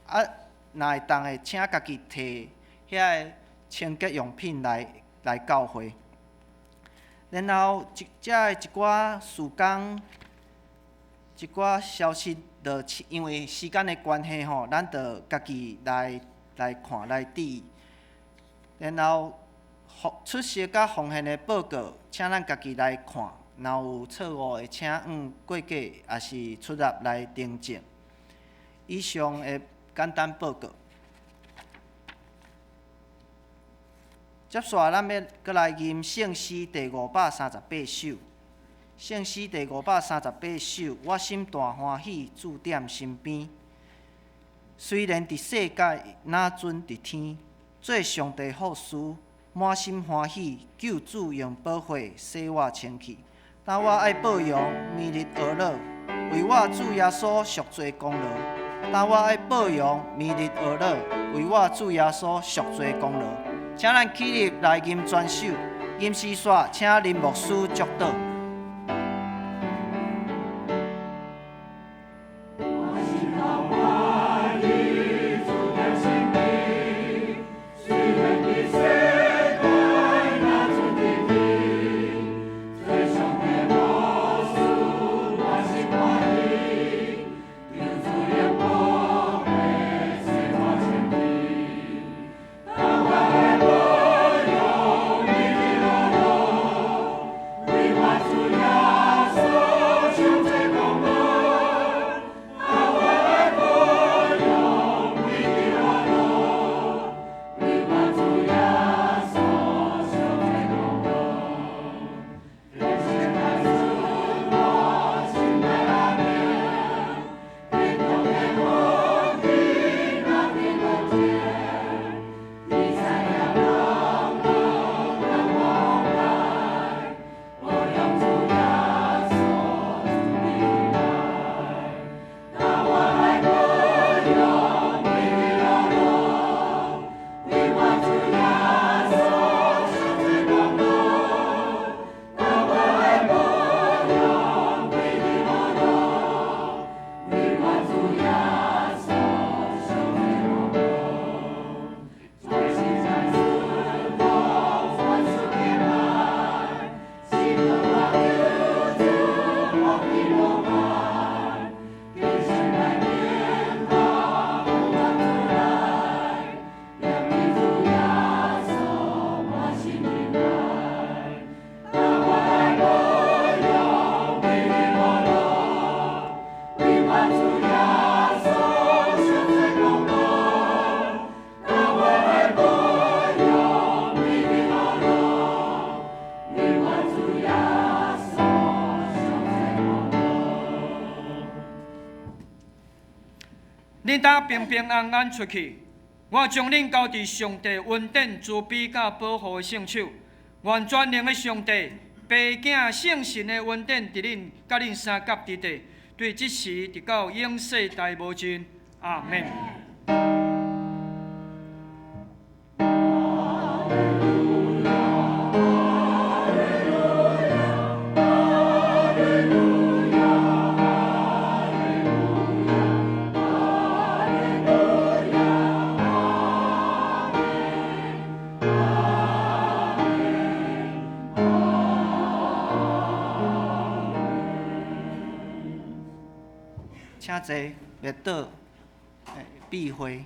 啊。若會當的，請家己提遐個清潔用品來來教會。然後，這這个一寡事工，一寡消息，就因為時間的關係吼，咱就家己來來看來注意。然後，出席佮奉獻的報告，請咱家己來看。若有錯誤的，請按過計，抑是出納來訂正。以上的簡單報告。接紲，咱欲閣來吟聖詩第538首。聖詩第538首，我心大歡喜，主踮身邊。雖然佇世界，若尊佇天，做上帝服事，滿心歡喜，救主用寶血洗我清氣。當我愛報榮，暝日呵咾，為我主耶穌贖罪功勞。當我愛報榮，暝日呵咾，為我主耶穌贖罪功勞。請咱起立來吟全首，吟詩煞，請林牧師祝禱。我恁当平平安安出去，我將恁交佇上帝恩典、慈悲佮保護的聖手。願全能的上帝、父、囝、聖神的恩典，佇恁佮恁相佮之地，對這時直到永世代無盡。阿們。請坐，默禱，閉會。